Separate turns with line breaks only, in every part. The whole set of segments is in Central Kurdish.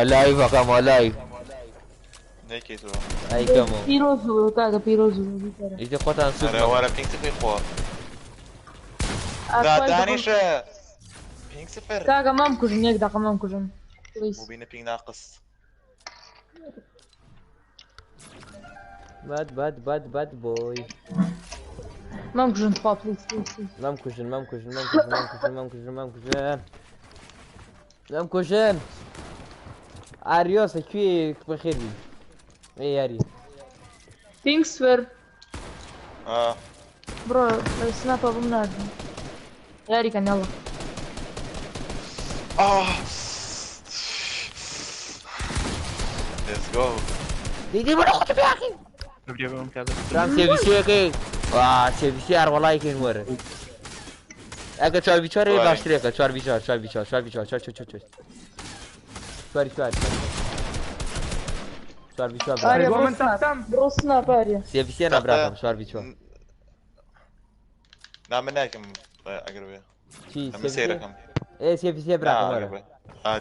لايف كم لايف.
نەیکەیتەوە.
اي كم.
پیرۆز بوو کاکە پیرۆز بوو بیکەرە.
اذا قطع
ئەرێ
سوق.
وەرە پینگ سفری خۆ.
ئا،
دا
خوای دەخۆم.
دانیشە. پینگ سفر.
کاکە مام کوژن یەک دەقە مام کوژن. Please.
مبینە پینگ ناقص.
باد باد باد باد بوي.
مام کوژن تخوا please please please.
مام كوجن مام كوجن مام كوجن مام كوجن مام كوجن مام كوجن مام كوجن. اريوس كوي بخير بي. اي ياري.
پینگ سفر.
ئا
بڕۆ سناپە بم ناردن. یاریکەن یاڵا.
ئاه. Let's go.
دي دي بروح يا اخي.
بجيبهم كذا.
رام سي بي سي واه سي بي سي والله يكين ور. اگه 4 بی 4
وای.
باشترێکە 4 بی 4 4 بی 4 4 بی 4 4 4 4 4 4 4 بی 4
ئاریا
بۆ
بڕۆ
من
سناپ.
تەختەم.
بڕۆ سناپ ئاریا.
سێ بی سێ نابراکەم 4 بی 4.
نا من ناکەم ئەگەر بێ.
چی
ئەمە سەیرەکەم.
ئێ سێ بی سێ
نا
براکەم
ئەگەر
وەرە.
بێ. ئا،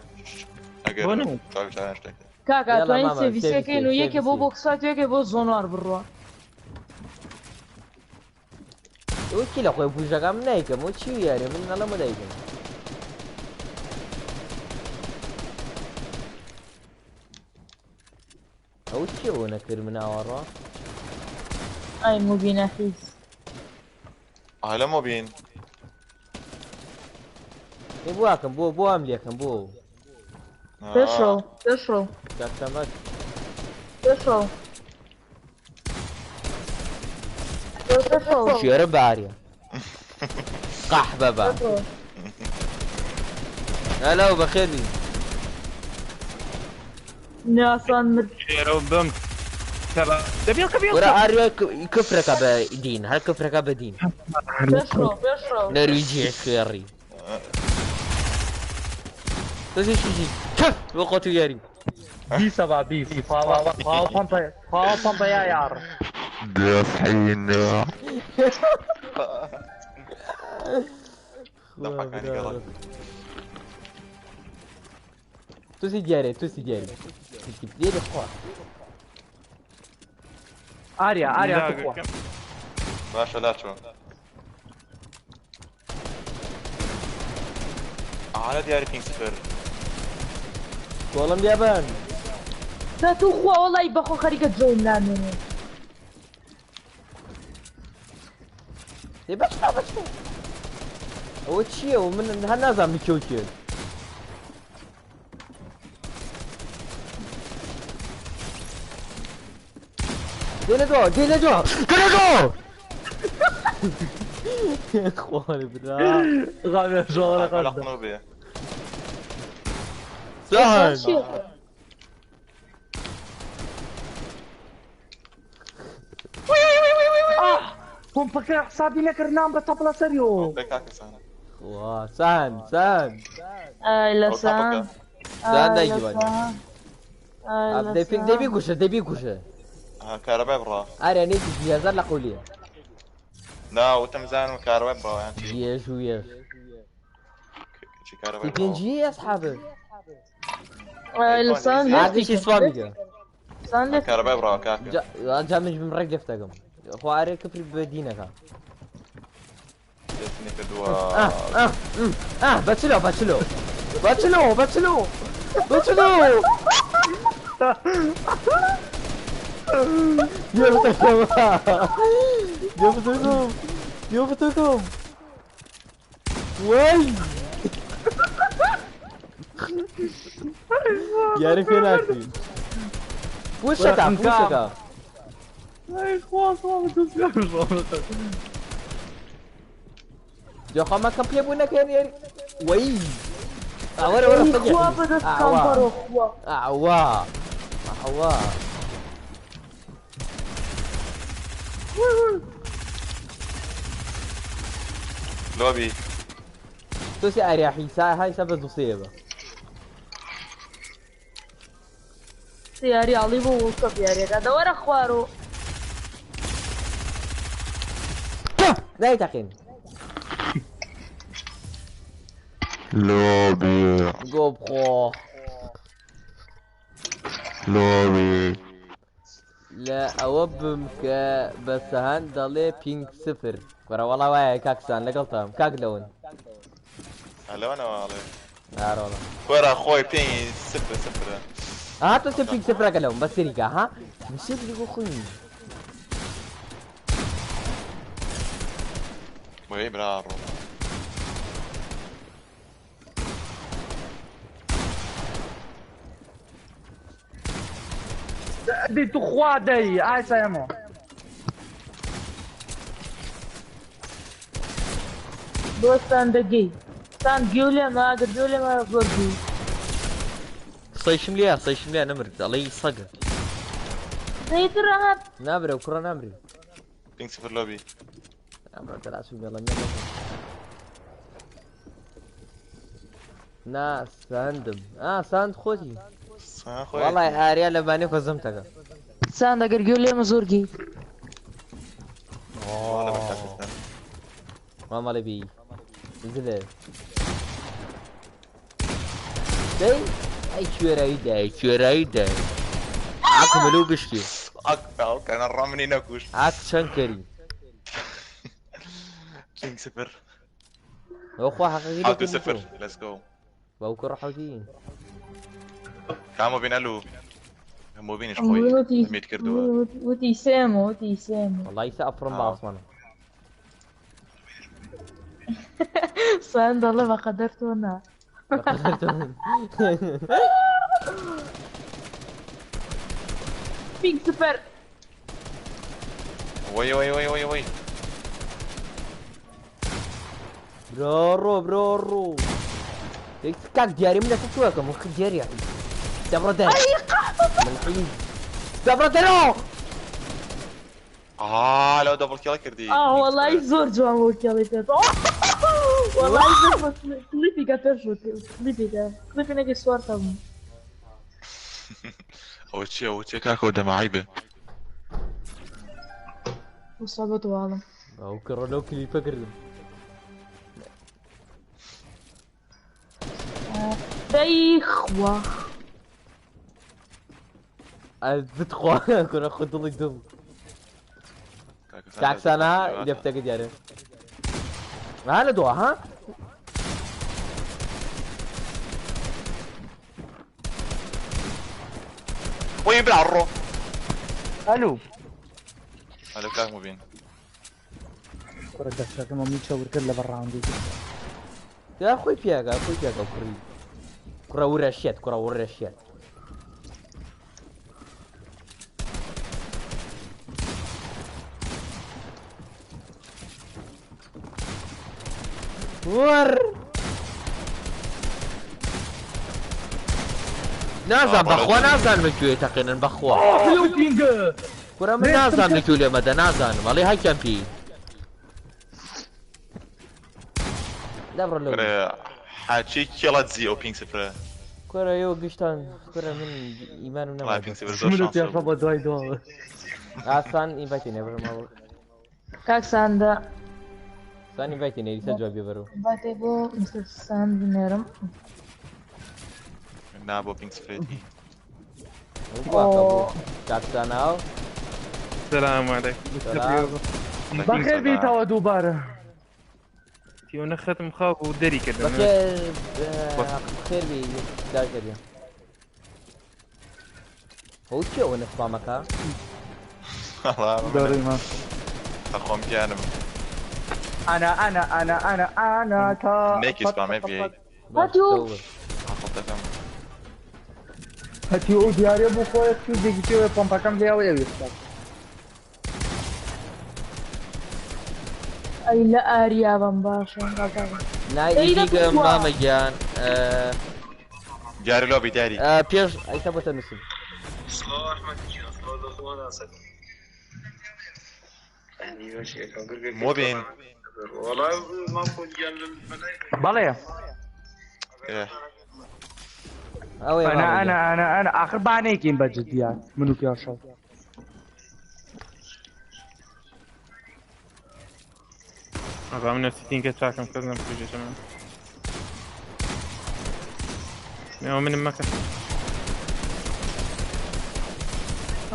ئەگەر
بۆ نە؟
چاوی چاویان شتێک.
کاکە
یاڵا
توانین
ماما،
سێ
سێ
سێکەین و
سێ
یەکێ بۆ
سێ.
بۆکسات و یەکێ بۆ زۆنوار بڕوە.
ئەو کی لە خۆی پوشەکەم نایکەم و چی یارێ من نەڵەمە دایکەم. ئەو چی ئەوە نەکرد مناوەڕۆ؟
ئای مبینە حیز.
ئا لە مۆبین.
ئێ بۆ ئاکەم بۆ بۆ ئەم لێکەم بۆ.
پێشڕۆ پێشڕۆ
دەستەمەک.
پێشڕۆ پێشڕۆ.
شێرە باریە. قەحبە بە.
پێشڕۆ.
هەلو بەخێر بی.
ناسان مرد.
شێرە بم. تبع دبيلك
وەرە
بيلك.
ئاریا کفرەکە بە دین هەر کفرەکە بە دین.
پێشڕۆ پێشڕۆ.
نەرویجی خوێڕی. تۆ چی کف بۆ خۆت و یاری.
بي سبعة بي خوا بامبا خوا بامبا يا يار.
دافعين. ضحكني قلبي.
تۆ سی دیارێ تۆ سی دیارێ. دیارێ خوا.
اريا اريا تخوا.
باشە لاچۆ. ئا لە دیاری پینگ سفر.
کۆڵم بیابان.
تا تو خوا وەڵی بەخۆ خەریکە جۆم نامێنێ.
دێ بەچکە بەچکە. ئەوە چییە و من هەر نازانم کێ و کێ. دێ لە دۆ دێ لە دۆ دێ لە دۆ. خوارێ برا.
غابي جوارة
لە
قصده.
قنوو بێ.
سهل.
چییە؟
اه بومبا حسابي نكر نام بطبلة سريو.
ئەو کاکە سانە.
وا سان سان.
ئای لە
ئەو
سان.
تاپەکە.
سان
ئای
دایکی
لە
بانی.
سان. ئای لە
دەی
سان.
دەی بیکوژە دەی بیکوژە.
ئا، کارەبای بڕا.
ئاریا نێکی هزار لە قولیە.
نا وتم زانم کارەبای بڕا یان چی؟
یەش و یەش.
چی کارەبای بڕا؟
پێنجی ئەسحابە.
ئای لە سان
عادیشی سوامیگە.
سان لێ
کارەبای بڕا کاکە.
جا منش بم ڕێک لێفتەکەم. خۆ ئارێ کفری بە دینەکە.
دەستنی کردووە.
ئاه ئاه ئاه بەچلۆ بەچلۆ. بەچلۆ بەچلۆ. بەچلۆ. گێفتەکەم. گێفتەکەم. گێفتەکەم. وای. یاری پێ ناکرێ. پوشەکە پوشەکە.
اي خوا خوا
جا خۆ مەکەم پێ بوو نەکەن یاری. وەی. ئەوەرە وەرە
خوا بەدەست کامپەرۆ خوا.
ئەوە. ئەوە.
لۆبی.
تۆ سی ئاریا حیسا های سە بە دووسێ بە.
یاری ئاڵی بۆ وڵکەپ یاریەکە دەوەرە خوارۆ.
نایتەقین.
لۆبی.
گۆ بخۆ.
لۆبی.
لە ئەوە بم کە بە سەهەند دەڵێ ping سفر. کوڕە وەڵا وایە کاک سان لەگەڵتام کاک لەون.
لەوەنەوە ئەڵێ.
ئارۆڵە.
کوڕە خۆی ping سفر سفرە.
ها تۆ سێ ping سفرەکە لەون بە سریکە ها مسێک بۆ خۆی.
وەی برا ڕۆ.
دەی توخوا دەی ئای سەیەمۆ.
بۆ ساندەگەی ساند گوێ لێمە ئەگەر گوێ لێمە زۆر گوێ.
قسەیشم لێیە قسەیشم لێیە نەمرد ئەڵێی سەگە.
دەیتر ئەها.
نامرێ کوڕە نامری.
ping سفر لۆبی.
ئەمڕۆ تەلاس و بێڵە نا ساندم ئا ساند خۆتی. وەڵای ئاریا لە بانی خۆزم تەکە.
ساند ئەگەر گوێ لێمە زۆر گی.
مامەڵێ بی زلێ. دەی ئەی کوێرایی دای کوێرایی دای. ئاک ملو بشکی.
ئاک کەنە ڕامنی نەکوشت.
ئاک چەند کەری.
ping سفر.
ئەو خوا حەقیقی
حەوت و سفر let's go.
بەو کوڕە حەوتی.
کام مۆبین ئەلو مۆبینیش خۆی mute کردووە.
وتی سێمە وتی سێمە.
وەڵا ئیسا ئەفڕم بە ئاسمانە.
سان دەڵێ بە قەدەر تۆ نا. ping سفر.
وەی وەی وەی وەی وەی.
برۆ برۆ کاک دیاری من لەسەر تۆ ئەکەم وەک دیاری دەبڕۆ دەر دەبڕۆ دەرەوە.
ئا لەو double kill کردی.
ئا وەڵی زۆر جوان بۆ kill ی پێت. وەڵی زۆر کلیپیکە پێش کلیپیکە کلیپی نەکی سوار تەبوو.
ئەوە چییە ئەوە چییە کاکەوە دەمە عەیبە.
وسابەت واڵم.
ئەو کڕۆ لەو کلیپە کردم.
دەی خوا.
بتخوا کوڕە خۆ دڵی دڵ. کاک سانا لێفتەکە دیارە. ها لە دوا ها؟
وەی برا ڕۆ.
ئەلو.
ئەلو کاک مبین.
کوڕە دەستەکەم ئەمی چەور کرد لەبەر ڕاوندێکی.
یا خۆی پیاگا خۆی پیاگا کوڕی. کوڕە ورە شێت کوڕە ورە شێت. وەر نازان بەخوا نازانم لەکوێ تەقێنن بەخوا. کوڕە من نازانم لەکوێ لێمەدە نازانم ئەڵێ هەکیان پێی. دەبڕۆ لەو.
حاچی کێڵە دزی ئەو ping سفرە.
کوڕە ئێوە گشتان کوڕە من ئیمانم نەما.
ping سفر زۆر
من و
شانسە
پێشە بە دوای دواوە.
ئاسان invite ی نێبڕم ماڵ.
کاک ساندە.
سان invite ی نێری سەر جوابی بەرەوە.
invite ێ بۆ مستەر ساند بنێرم.
نا بۆ ping سفرێتی.
کاک ساناو.
سلام عليكم.
سلام.
بەخێر بیتەوە دووبارە.
تیۆنە ختم خاو و دەری کردم.
بەخێر بەخێر بی داگەریە. هەو چیە ئەوە نەسپامەکە؟
دەڕیمە.
ئەخۆم گیانم.
أنا أنا أنا أنا أنا تا
نێکی سپامێ بێ.
هاتیو.
ئاخڵتەکەم.
هەتیو ئەو دیارە بۆ خۆی سوودێکی پێوە پەمپەکەم لێوە ئەوێ.
ئەی لە ئاریا بم باشە.
نای دیگە مامە گیان.
دیاری لۆبی دیاری.
پێش ئەیسا بۆتە نووسم.
مۆبین.
بەڵێ.
ئەوەی
أنا أنا أنا أنا آخر بانێکین بە جدیات من و پێشەوە.
ئەڵام نفسی تینکە چاکم کردم کوژێتم. ئەوە منم مەکە.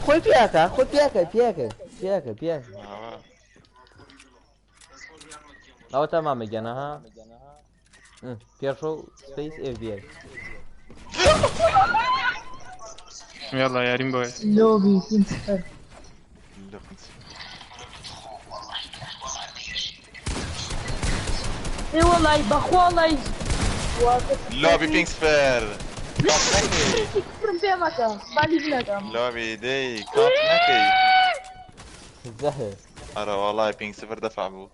خۆی پیاکە خۆی پیاکە پیاکە پیاکە پیاکە ئەوە تا مامە گیان ها پێشۆ سپەیس FBI.
يلا يا بوي.
لوبي صفر. اي والله بخوا والله.
لوبي بينك صفر.
كفرم فيها مكا بالي بلاكا.
لوبي دي كاب نكي.
زهر.
أرى والله بينك صفر دفع بو.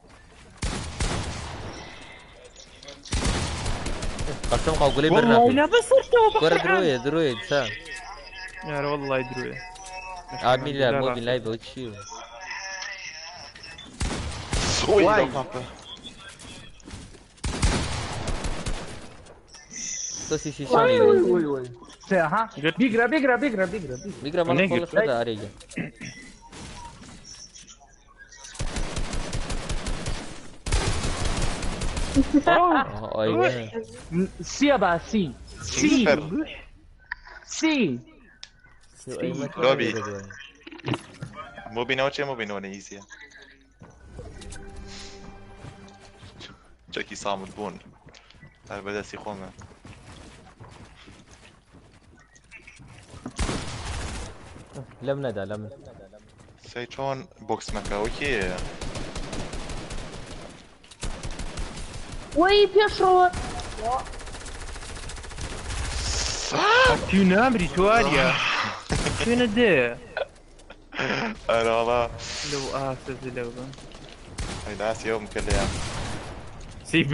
قسم قولي
والله
برنامج.
لا بس صرت
كرة دروية دروية سام.
يا والله دروية.
عامل لا مو بالله بوتشيو.
وي لو كامب.
توسي شيشاني.
وي وي ها بيقرا بيقرا بيقرا بيقرا
بيقرا ما نقول خذ اريجا.
سي با سي سي سي
لوبي مو بينوتشي مو بينوني ايزي. جاكي صامت بون هەر خۆمە.
لەم نەدا لەم
سەی چۆن بۆکس مەکە کێیە؟
وەی پێشەوە
تو نامری تواريا فين دي؟
ئەرە وەڵا
لو اسف لو
ئەی لاسی ئەوم کرد لێیان.
سيب.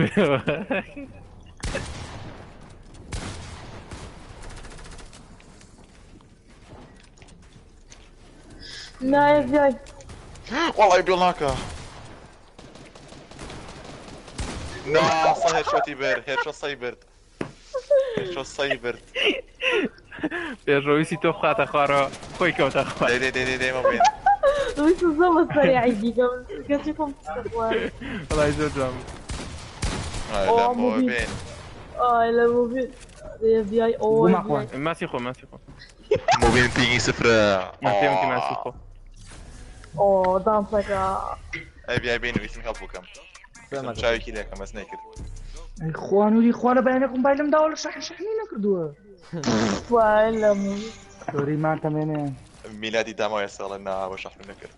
نا FBI.
والله بيڵ ناکە. نا سە هێدشۆتی برد، هێدشۆت سەی برد، هێدشۆت سەی برد.
پێشڕەویستی تۆ بخاتە خوارەوە خۆی کەوتە خوار.
دەی دەی دەی دەی مەبێن.
ویست زۆر سەریعی دیکەم کەچی خۆم خوار.
وەڵای زۆر جوان بوو.
لە مۆبین.
ئای لە مۆبین FBI. ئەو
ماسی خۆ ماسی خۆ.
مۆبین پینگی سفرە.
ما پێم وتی ماسی خۆ.
ئۆ دانسەکە.
FBI بین ویستم هەڵ بکەم. چاوێکی لێکەم بەس نەیکرد.
ئەی خوا نوری خوا لە بەیانەکەم بایلم داوە لە شەحن شەحنی نەکردووە.
وای لە مۆبین.
سۆریمان تەمێنێ.
میلادی داماوە ئێستا نا بە شەحن نەکرد.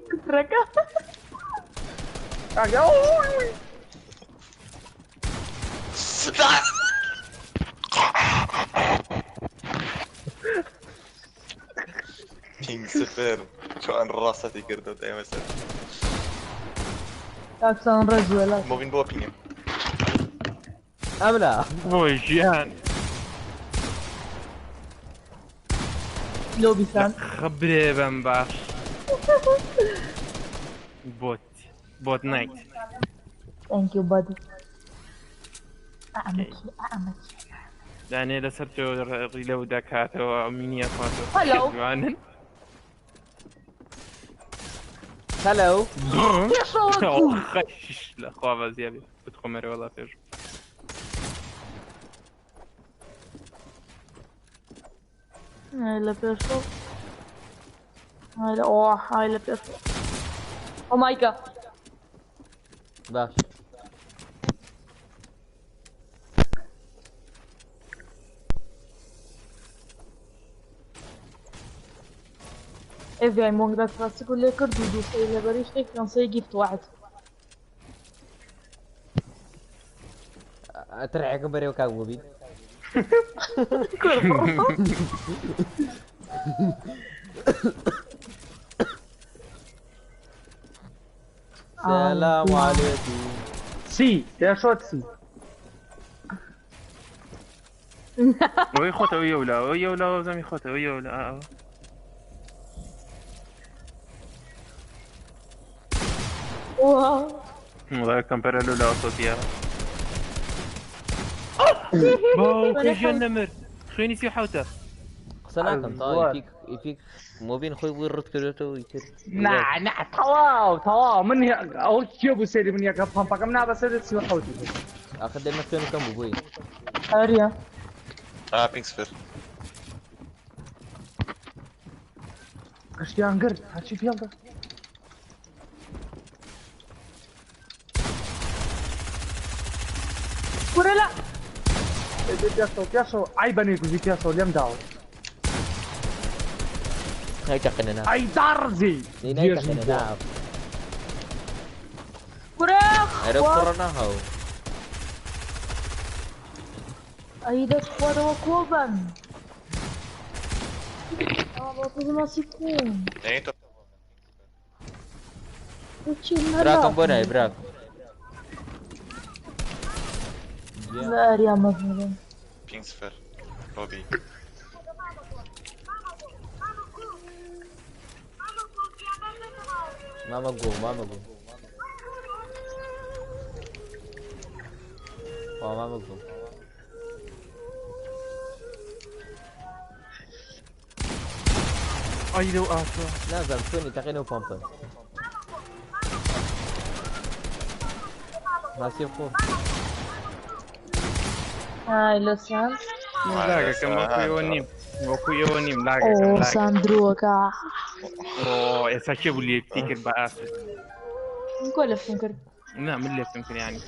کفرەکە.
پینگ سفر چۆن ڕاستەتی کردەوە ئێمە سەر.
تاکسان ڕێزوە لا.
مۆبین بۆ پینگە.
ئەملا.
بۆی ژیان.
لۆبیسان.
خبرێ بەم باش. بۆت بۆت نایت.
Thank you buddy. ئەمەکی ئەمەکی.
دانێ لەسەر تۆ ڕیلە و دەکاتەوە مینیە خواتەوە.
Hello.
جوانن.
هەلۆ.
پێشەوە
خەش لە خوا بەزیە بێ بتخۆمەرە وەڵا پێش.
ئای لە پێشەوە. ئای لە ئۆه ئای لە پێشەوە. Oh my god.
باش.
FBI مۆنگدا کلاسیک و لێ کرد و دووسەی لەبەری شتێک فرەنسەی گیفت واحد.
ترعەکەم بەرێوە کاک مۆبین. سلام عليكم.
سي پێشۆت سی.
وی خۆتە وی ولا وی ولا زەمی خۆتە وی ولا.
واو.
والله كمبرة لولا صوتيها. باو كيجان نمر خوێنی سی حوتە.
قسە ناکەم تا يفيك مۆبین خۆی بووی ڕت کردێتەوە ئیتر.
نا نا تەواو تەواو من ئەوە کێ بوو سەیری من یەکە پەمپەکەم نابەسەر سی و حەوتی بوو.
ئاخر دەمە خوێنەکەم بوو بۆی.
ئەریە.
پینگ صفر.
کاکە شتیان گرت هەرچی پێڵدە
کورە لە
پێشەوە پێشەوە ئای بەنێ کوژی پێشەوە لێم داوە
نایتەقێنە ناو
ئەی داڕزی
نایتەقێنە ناو
کورە
ئەرە
خوا
کوڕە نەهاو
ئەی دەست خوارەوە کۆبن بۆ کوم
نەی تۆ
چی
براکەم بۆ نای براکەم
لە ئەریا مەزنم
پینگ سفر لۆبی
مامە گوڵ مامە گوڵ وا مامە گوڵ
ئەی لەو ئاسۆ
نازانم چۆنی تەقێنەوە پەمپە ماسی خۆ
ئای لە سان
لاگەکەم وەکو ئێوە نیم وەکو ئێوە نیم
ئۆ
لاگەکەم لاگ
ساندروەکە
ئۆ ئێستا کێ بوو لێفتی کرد بە ئاست
کۆ لەفتم کرد
نا من لێفتم کرد یعنی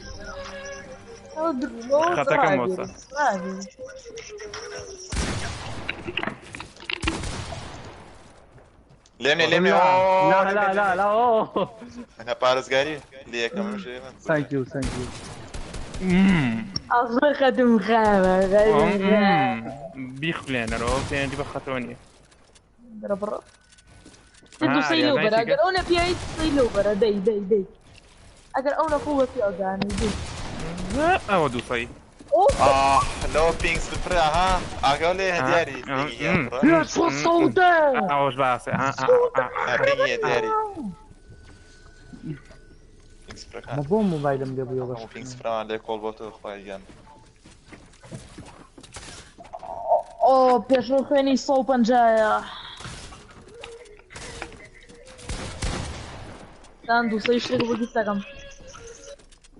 ئەو درۆ
خەتەکەم وەسە.
لێم نێ لێم نێ
لا لا لا لا ئۆ
ئەنا پارێزگاری لێ یەکەم
ثانک یو ثانک یو
ئەزۆر خەتم خاوە
بیخولێنەرەوە پێنجی بە خەتەوە نییە
بڕە دوو سەی لەو بەرە ئەگەر ئەو نەپیایی سەی لەو بەرە دەی دەی دەی ئەگەر ئەو نەخۆ بە پیاودانی دەی
ئەوە دوو سەی
آه لو بينج صفر ها ئاگاو لێ دیاری
پێش سەودە
ئەوەش باسە
پینگی دیاری پینگ صفرەکان
مە بۆ مۆبایلم لێ بووە بەش
هەموو پینگ صفرمان لێ کۆڵ بۆ تۆ خوای گیان
ئۆ پێشڕۆ خوێنی 150-یە دان دوو سەی شتێک بۆ گیفتەکەم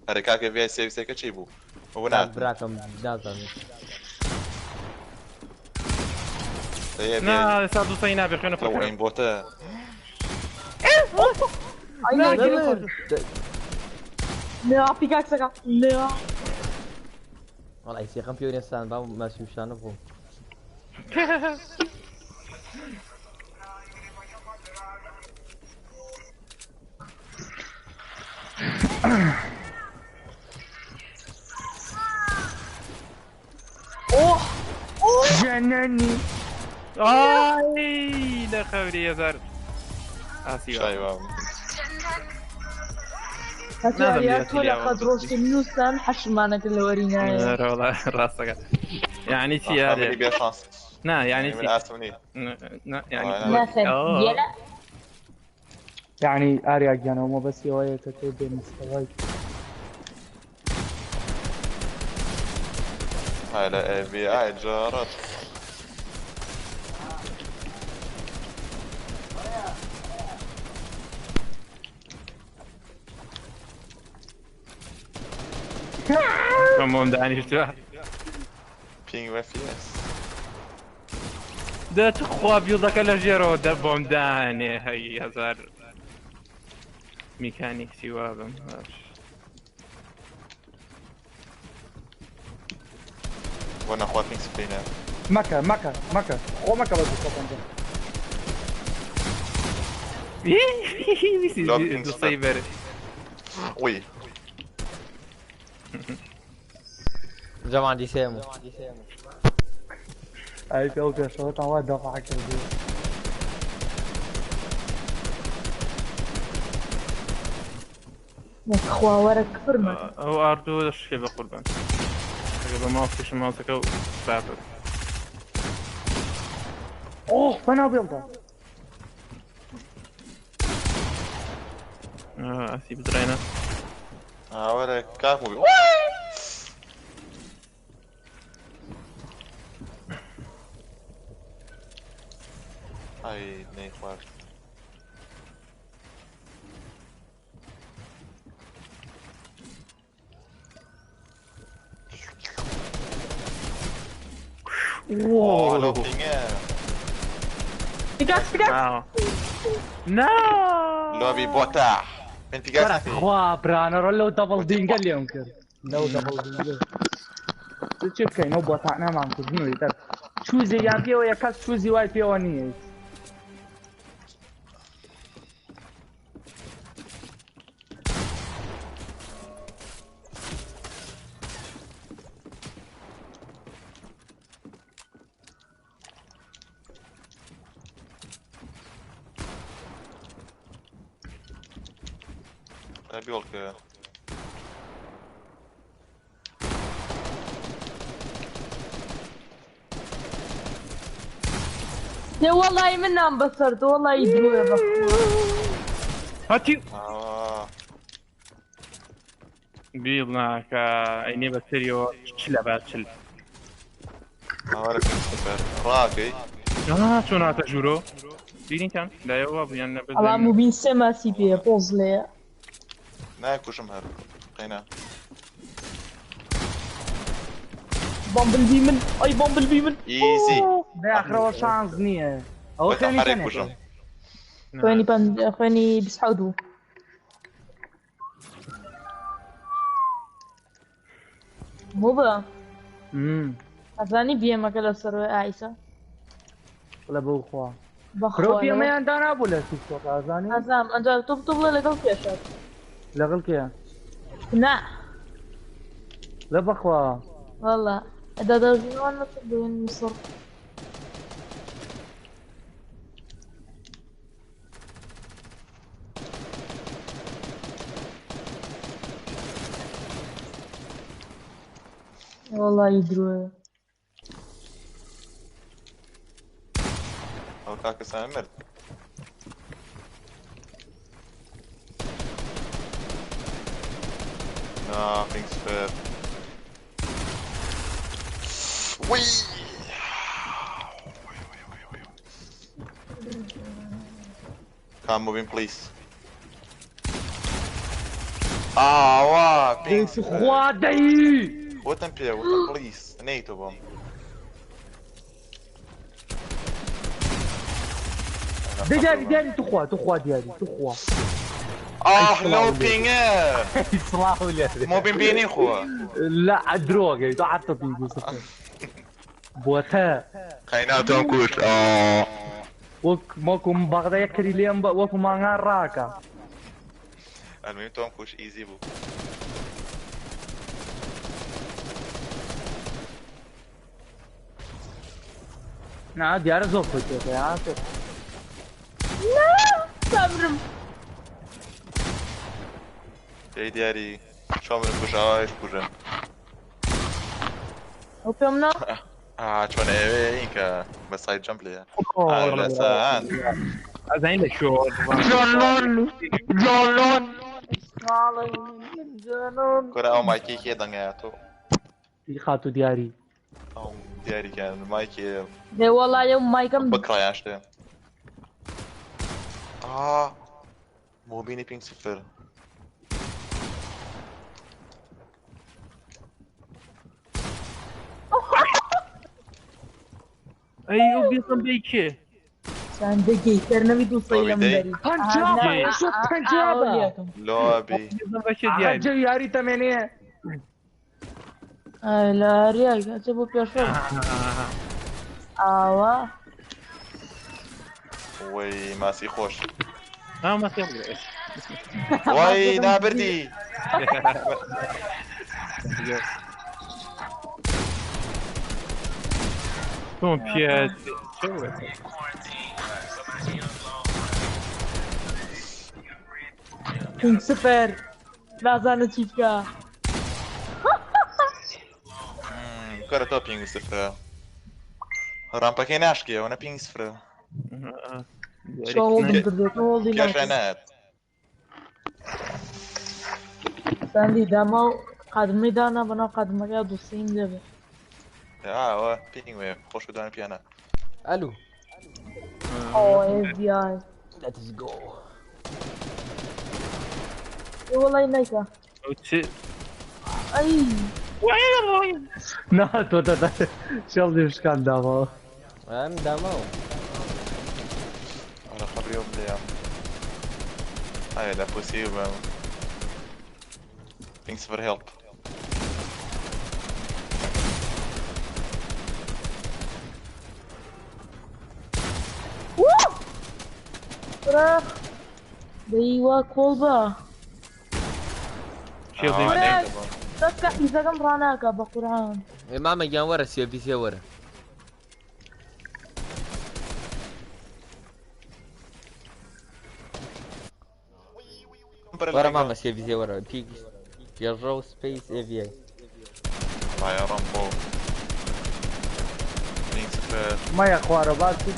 ئەرێ کاکە ڤای سێویسەکە چی بوو بۆ نات
براکەم نازانم
نا ئێستا دوو سەی نابێ خوێنە
لەو
پڕ
ئەیم بۆتە
ئەی نا پیکاکسەکە نا
وەڵی سێخەم پێ نێستان با ماسی وشانە بخۆم
ئۆه
جەنەنی
ئای لە خەوری هەزار ئاسی
شای وام
هەتیاریا تۆ لە قەد ڕۆشتن نووسان حەشمانەکە لە وەرینایە
ڕاستەکە یعنی چی
منی
یارێ
بێ شانس
نا یعنی
من
چی
ئاستم نییە
نا یعنی
ناخێر
ئەوه.
یەلا
یعنی ئاریا گیانەوە مەبەستی ئەوەیە کە تۆ بێ مستەوای
هاي لا اي بي اي جارت
بۆم دانیشتووە
بينج اف اس
دە چ خوا بیڵدەکە لە ژێرەوە دە بۆم دانێ هەی هەزار میکانیکسی وا بم باش.
بۆ نەخوا پینگ سفرینە
مەکە مەکە مەکە خۆ مەکە بە دوو سەد پەنجا
دوو سەی بەرێ
وی
جەمان دیسێم
ئەی پێ ئەو پێشەوەتان وا دەفع کردووە
خوا وەرە کفرمە
ئەو ئاردوو دەشکێ بە قوربان ئەگە بە ماوسیشم ماوسەکە و بابە
ئۆه بەناو بێڵدا
ئاسی بدرێنە
ئاوەرە کاک موبی ئای نەیخوارد ئۆه لەو پینگە
پیکاکس پیکاکس
ئاوە. نا
لۆبی بۆتە من پیگاس
خوا برانەڕۆ لەو دەبڵ دینگە لێم کرد لەو دەبڵ دینگە چ بکەین ئەو بۆتانەمان کوردنەوەی تر چوزێکیان پێوەیە کەس چوزی وای پێوە نییە.
بيولك
يا والله من انبصرت والله يدوي بخ
هاتي بيضنا كايني بسيريو تشلا باتشل
عارف راكي
شلون هاتا جورو ديني كان لا يوا بيان
الله مبين سما سي بي بوز لي
ناكوش مهر قينا
بامبل بيمن اي بامبل بيمن
ايزي
اخر شانس نییە ئەوە خوێنی چەندێ؟
خوێنی پەنج خوێنی 22. مو بە ئەزانی بیەمەکە لەسەر ئایسا
لە بەو خوا بەخوا بیەمەیان دانابوو لە تیکتۆک ئازانی
ئازام ئەنجا تۆ بڵێ لەگەڵ کێشات
لەگەڵ کێ؟
نا
لە بەخوا
والله داداژنوان بين مصر والله يدروا
او كاكا سامر نا things fair. وي Come moving please. وا ping
خوا دەی
وتم پێ وتم please نەیتۆ بۆم
دە دیاری دیاری توخوا توخوا دیاری تخوا
لو بينگە
سڵاو لێ
مۆبین بینی خۆ
لا درۆگەی تۆ حتى بینگ بۆتە
قەینا تۆم کوشت
وەک وەکو بەغدا یەکەری لێم وەکو مانگان ڕاکە
المهم تۆم کوشت ئیزی بوو
نا دیارە زۆر خۆی ها
نا سامرم
دەی دیاری چۆن من کوژ ئاوایش کوژن
ئەو پێم نا
چۆن ئێوێ ئینکە بە ساید جەمپ لێیە لەسان
ئەزانی لە شۆ
جۆلۆن
کورە ئەو مایکی کێ دەنگەیە تۆ
خاتوو دیاری
ئەو دیاریکان مایکی
دێ وەڵا ئەو مایکەم
بکڕایان شتێ مۆبینی پینگ صفر.
ئەی ئەو بێتم بەی کێ؟
چەندە گەیتەر نەبی دوو سەیلەم دەری
پەنجابە شو پەنجابە
لۆبی
دیاری یاری تەمێنێ
ئەی لە هەریای ئەچێ بۆ پێشەوە ئاوا
وەی ماسی خۆش
ماسی خۆش
وەی نابردی
تۆم پێ
پینگ صفر نازانە چی بکە
کەرە تۆ پینگ صفرە ڕامپەکەی ناشکێ ئەوە پینگ صفرە کێشە نایەت
ساندی داما و قادمەی دانا بەناو قادمەکە دووسیم لێبێ
ئەوە پینگ وێ خۆش بدوانە پیانە
ئەلو
ئۆ FBI.
Let's go.
والله نايكا اي
نا تۆ شڵدی شکان داما
ئەم داماوە
على خبري لێم. ئایا لە پوسی بم. Thanks for help.
برا دەی وا کۆڵ بە.
شێڵ
دەکە ئیزەکەم ڕاناکە بە قورعان.
ئێ مامە گیان وەرە سێ وەرە. وەرە مامە سێ وەرە پیک پێشڕەو سپەیس ئێ
يا رامبو. Thanks for
مایە خوارە باسی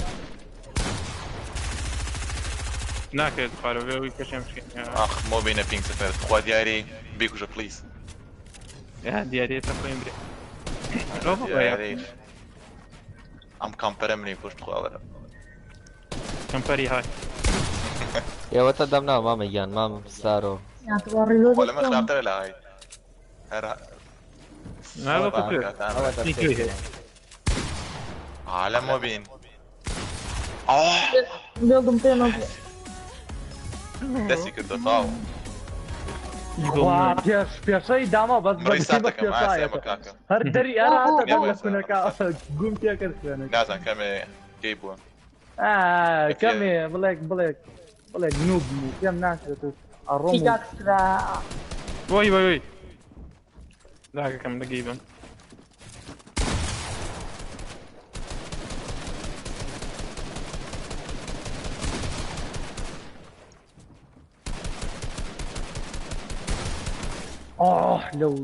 ناکرێت خوارەوە ئەوی کەشێم بشکێن.
اخ مو بينا بينك صفر خوا دیاری بيكوجا بليز.
دیارێتە خۆیم برێ.
دیاری ام کامپەرە منی کوشت خوا وەرە.
کەمپەری های.
ئێوە تە دەمناوە مامە گیان مام سارۆ.
خوا لەمە خراپترە لە های. هەر عالم مبين. اه
بيڵدم پێ نەبوو.
دەستی کردە تاو.
خوا پێش پێشەی داما بەس
مڕی
بەس
ساتەکەم
پێشایەتە.
ئاسێمە کاکە.
هەر دەری ئەرا هاتە
یا
لە
بەس.
کونەکە گوم تێکرد خوێنەکە.
نازان کەمێ گەی بووە.
کەمێ بڵێک بڵێک بڵێک نوب بوو پێم ناکرێت و ئەڕۆم و
تیکاکسرا.
وای وای وای. لاکەکەم لەگەی بم.
ئاه لەو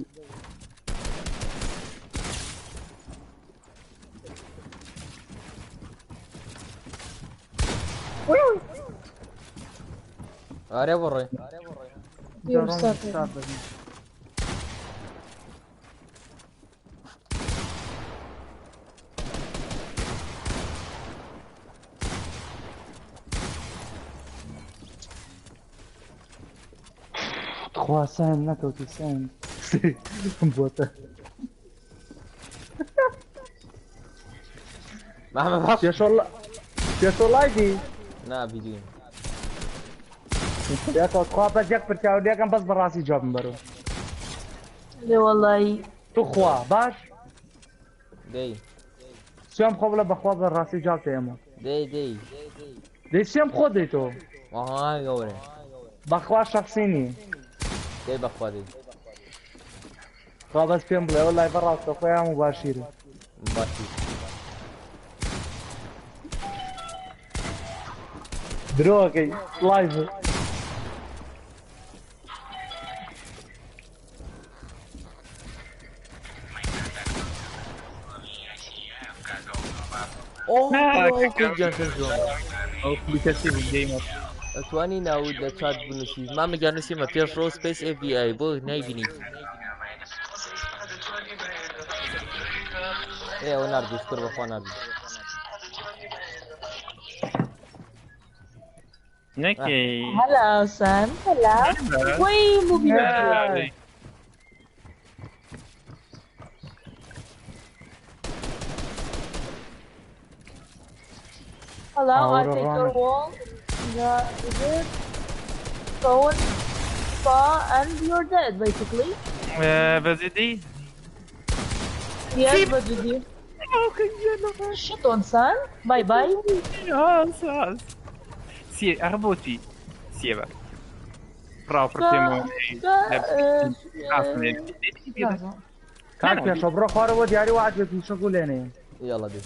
ئارێ بڕۆی.
تخوا سام نەکەوتی سام بۆتە
مامە باش.
پێشۆ لایدی
نا ڤیدیۆ.
یاکە تخوا بەس یەک پرسیار لێکەم بەس بەڕاستی جوابم بەرەوە.
لێ وەڵی.
توخوا باش
دەی
سوێم خۆ بڵێ بەخوا بەڕاستی جواب تێمە.
دەی دەی.
دەی سوێم خۆ دەیتەوە.
وەها گەورە.
بەخوا شەخسی نی.
دەی بەخوا دەی.
خوا بەس پێم بڵێ وەڵای بەڕاستە خۆیان و باشیرە.
باشی.
درۆکەی لایڤ.
ئۆه گیان جوان.
ئەو کلیکەسی بوو گەیمەر.
ئەتوانی ناوت لە چات بنووسی مامە گیان نووسیمە پێشڕەو سپەیس ئێ ڤی ئای بۆ نایبینی. ئێ ئەوە ناردی شکر بەخوا ناردی.
نەکەی.
هەلا سام هەلا. وەی موبینە. Hello, I
Aura
take your
Rana.
wall. Yeah, is it? Phone, saw, and you're dead basically.
بەزیدی؟
Yes, but did you? Shit on son. Bye bye.
سێ ئەغە بۆچی سێبە ڕاو پرسێمەوە.
کاک پێشۆ بڕۆ خوارەوە دیاری وعد بێت و شەق و لێنێ.
یاڵا دەی.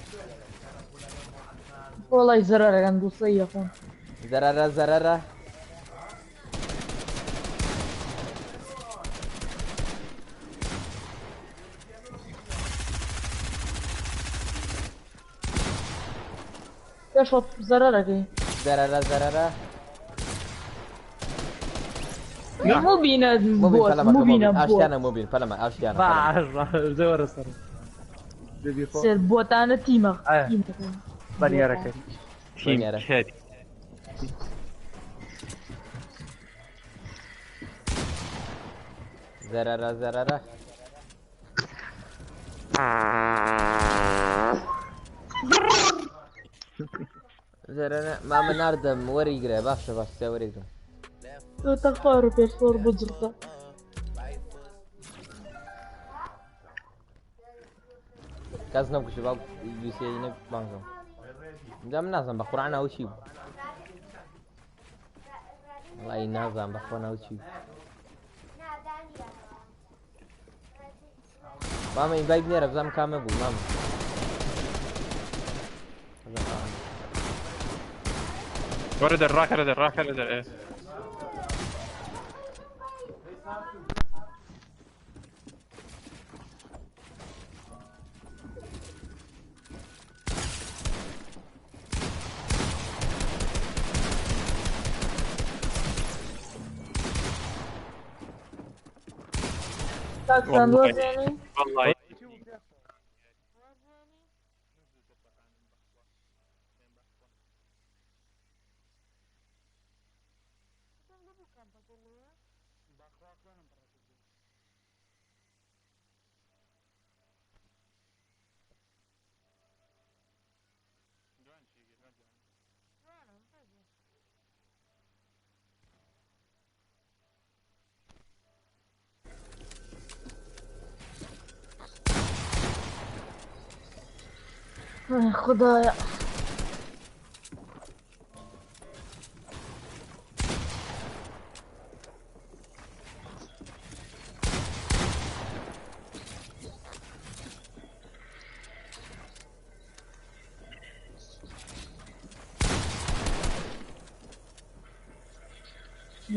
والله زرارة عنده صيفة.
زەرەرە زەرەرە.
ايش زرارة كي؟
زەرەرە زەرەرە.
مو بينا
مبین
بوت
پەلەمە
مو بينا بوت.
ئاشتیانە مبین پەلەمە ئاشتیانە.
باش زۆرە سەر. دەبی خۆ
سير بوت انا تيمة.
آه. بەنیارەکەی.
تیم کەری.
زەرەرە زەرەرە. مامە ناردم وەریگرە باشە باشە وەریگرم.
تۆ تەخوارە پێشۆر بجڕکە.
کەس نەمکوشت با دووسێینە بانگم. جا من نازانم بە قورعان ئەو چی بوو. وەڵی نازانم بە خوا ناو چی بوو. مامە ئینڤایت نێرە بزانم کامە بوو مامە.
وەرە دەر ڕاکەرە دەر ڕاکەرە دەر ئێ.
کاک ساندوە زانی؟
والله
خدایە.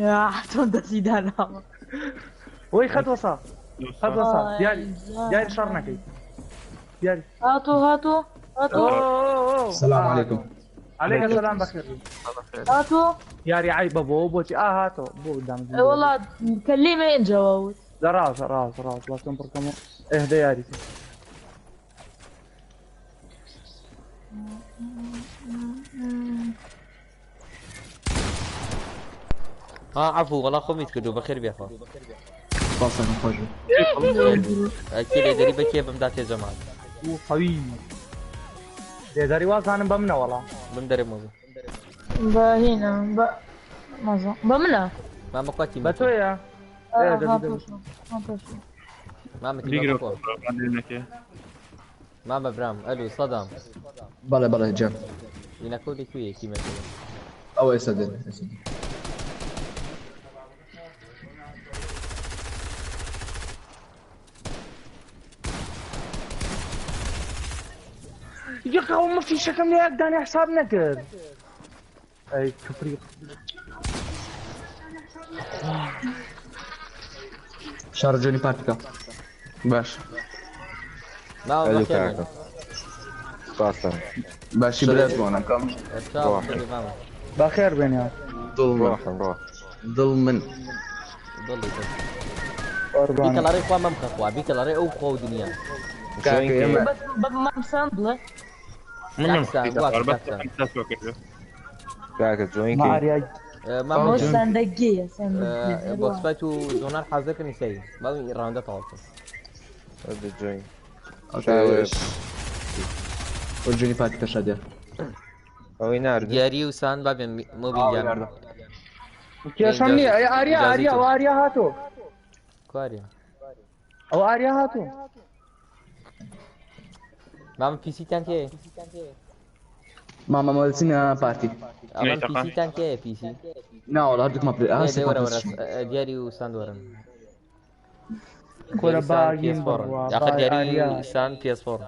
یا چۆن دەستی داناوە.
وەی خەت وەسا خەت وەسا دیاری دیاری شەڕ نەکەی دیاری
هاتۆ هاتۆ هاتۆ
السلام عليكم.
عليك السلام بخير
هاتۆ
یاری عیبە بۆ بۆچی ئا هاتۆ بۆ قدام
وەڵا کەلیمە ئینجاوە
لا راس راس راس لا تنبركم اهدى ياري
ها عفو وەڵا خۆمیت کردو بەخێر بێخوا.
سپاسم خۆش بێ.
ئەکی لێدەری بە کێ بمداتێ جەماعەت.
قوي لێدەری وازانم بە منە وەڵا.
بم دەرێ مۆزە.
بە هینە بە مەزە بە منە.
مامە خوا تیمە
بە تۆیە
مامە تیمە خوا. مامە برام ئەلو سەدام.
بەڵێ بەڵێ جان.
ئینەکە لە کوێیە تیمەکە؟
ئەوە ئێستا دێن ئێستا دێن.
یەکە ئەو مفیشەکەم لە یەک دانێ حساب نەکرد ئەی کفری
شارە جۆنی پارتەکە.
باش.
مامە
ئەلو
بەخێر بێن.
کاکە. سپاسم.
باشی برات بۆنەکەم.
چاو بەخێر بێ مامە.
بەخێر بێن یا
دڵ من
ڕۆحم ڕۆح.
دڵ من.
دڵی تۆ.
قوربانم.
بیکەڵەڕێ خوا مەمکە خوا بیکەڵەڕێ ئەو خوا و دنیا.
کاکە ئێمە
بەس بە مامسان بڵێ.
منم
کاکسان واز
بەس
کاکسان.
دەست
کاکە جۆین
ما
کەی.
ئاریای
مامە
ئەوە
جان.
ساندەگەیە ساندەگەیە
بۆکس فایت و زۆنار حازر کەن ئیسایی. بەڵێ ڕاوندە تەواو کەن.
ئەدە جۆین.
ئۆکەی جۆنی پارتەکە شادیار.
ئەوەی ناردن.
دیاری و سان با بێن مۆبین گیان.
ناردم.
کێشەم نییە ئەی ئاریا
ئیجازەی
ئاریا
تۆ.
ئەو ئاریا هاتۆ
کواریا.
ئەو ئاریا هاتۆ
مامە پیسیتان تێیە؟
مامە مەلسینە پارتی.
ئەڵێم پیسیتان تێیە پیسی؟
ناوەڵا هەردووکمان پلێ. ئا
ئێ
سێ
دەی وەرە
پارتی
وەرە
چی؟
دیاری و ساند وەرن.
کورە
دیاری سان
باگین
PS4
بڕوا
آخر
با
دیاری
ئاریا
سان PS4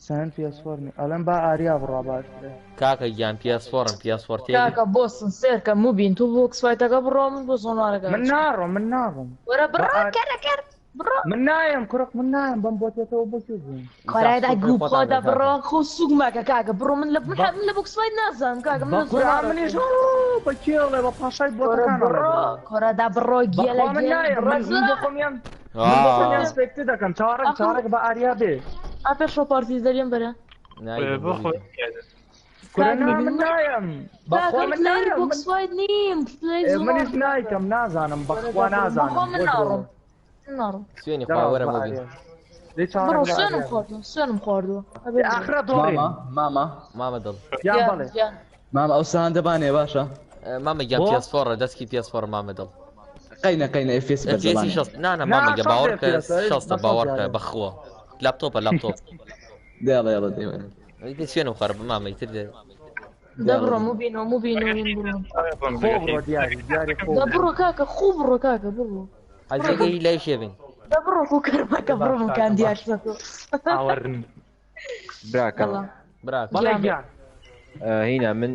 سان PS4 نی ئەڵێم با ئاریا بڕوا باشترە.
کاکە گیان PS4 PS4 تێ
کاکە بۆسن سێرکە موبین تۆ بۆکس فایتەکە بڕۆ من بۆ زۆنارەکە
من ناڕۆم من ناڕۆم.
وەرە
با
بڕۆ
ئار-
کەرە کەر بڕۆ.
من نایم کوڕک من نایم بەم بۆتێتەوە بۆ کوێ بووم؟
خۆرایدا
سوپری
گوو
خۆتان
خۆدا
بێ
بڕۆ
کاکە.
خۆ سوک ماکە کاکە بڕۆ من لە
بە
من لە بۆکس فایت نازانم کاکە من
بە
لە
قورئان
زۆنارەکەم.
منیش بە کێڵێ بە پاشای
کۆرە
بۆتەکان ئەڵێ
بڕۆ
بڕۆ.
کۆرەدا بڕۆ گیە لە
بەخوا من
گیە
نایم
بڕۆ
من من بۆ
زۆرە.
خۆم یان من بۆ خۆم یان
آه.
سپێکتی دەکەم چاوەڕێک
ئاخر
چاوەڕێک بە ئاریا بێ.
ئا پێش پارتی دەریم بەرە.
نایدم
بۆ خۆ
مۆبین.
کورە
کاکە
نا من
من
نایم
کاکە
بەخوا
من
من
پلەیەری
نایم
بۆکس
من
فایت نیم پلەیەری
ئێ، منیش
زۆنارەکەم.
نایکەم نازانم
کۆرەدا
بەخوا
بڕۆ بەخوا
نازانم
من
بۆ درۆ
ناڕۆم من ناڕۆم.
سوێنی خوا
دەڕاست
وەرە
بە
مۆبین.
ئاریا. دەی
بڕۆ
چاوەڕێم لە
سوێنم
ئاریا.
خواردووە سوێنم خواردووە ئەبێ بڕۆ.
ئاخرە دۆڕین
ماما ماما
مامە دڵ
یان
گیان
بەڵێ
گیان
ماما ئەو ساندە بانێ باشە
مامە گیان
بۆ
PS4 دەستکی PS4 مامە دڵ
قەینە قەینە FPS
FPS
بەردەوانێ
شەست نا نا
نا
مامە گیان
شەست
باوەڕکە
FPS
شەستە
بە شەست
باوەڕکە
یارە
بەخوا لاپتۆپە لاپتۆپ
دێڵە يلا دێوە
ئیتر سوێنم خوارد مامە ئیتر
دە
دێڵە
بڕۆ
دێ
مبینەوە مبینەوە من بڕۆم
خۆ بڕۆ دیاری دیاری خۆ
دە
بڕۆ
بڕۆ کاکە خۆ بڕۆ کاکە بڕۆ بڕۆ
حەزەکەی لای شێبین
دە بڕۆ خۆ کەرمەکە
باش
بڕۆ
کاکە
مکان
باش
دیار شتەکە
ئاوەرن
براکەم
يلا
براکەم
بەڵێ
گیان
گیان
هینا من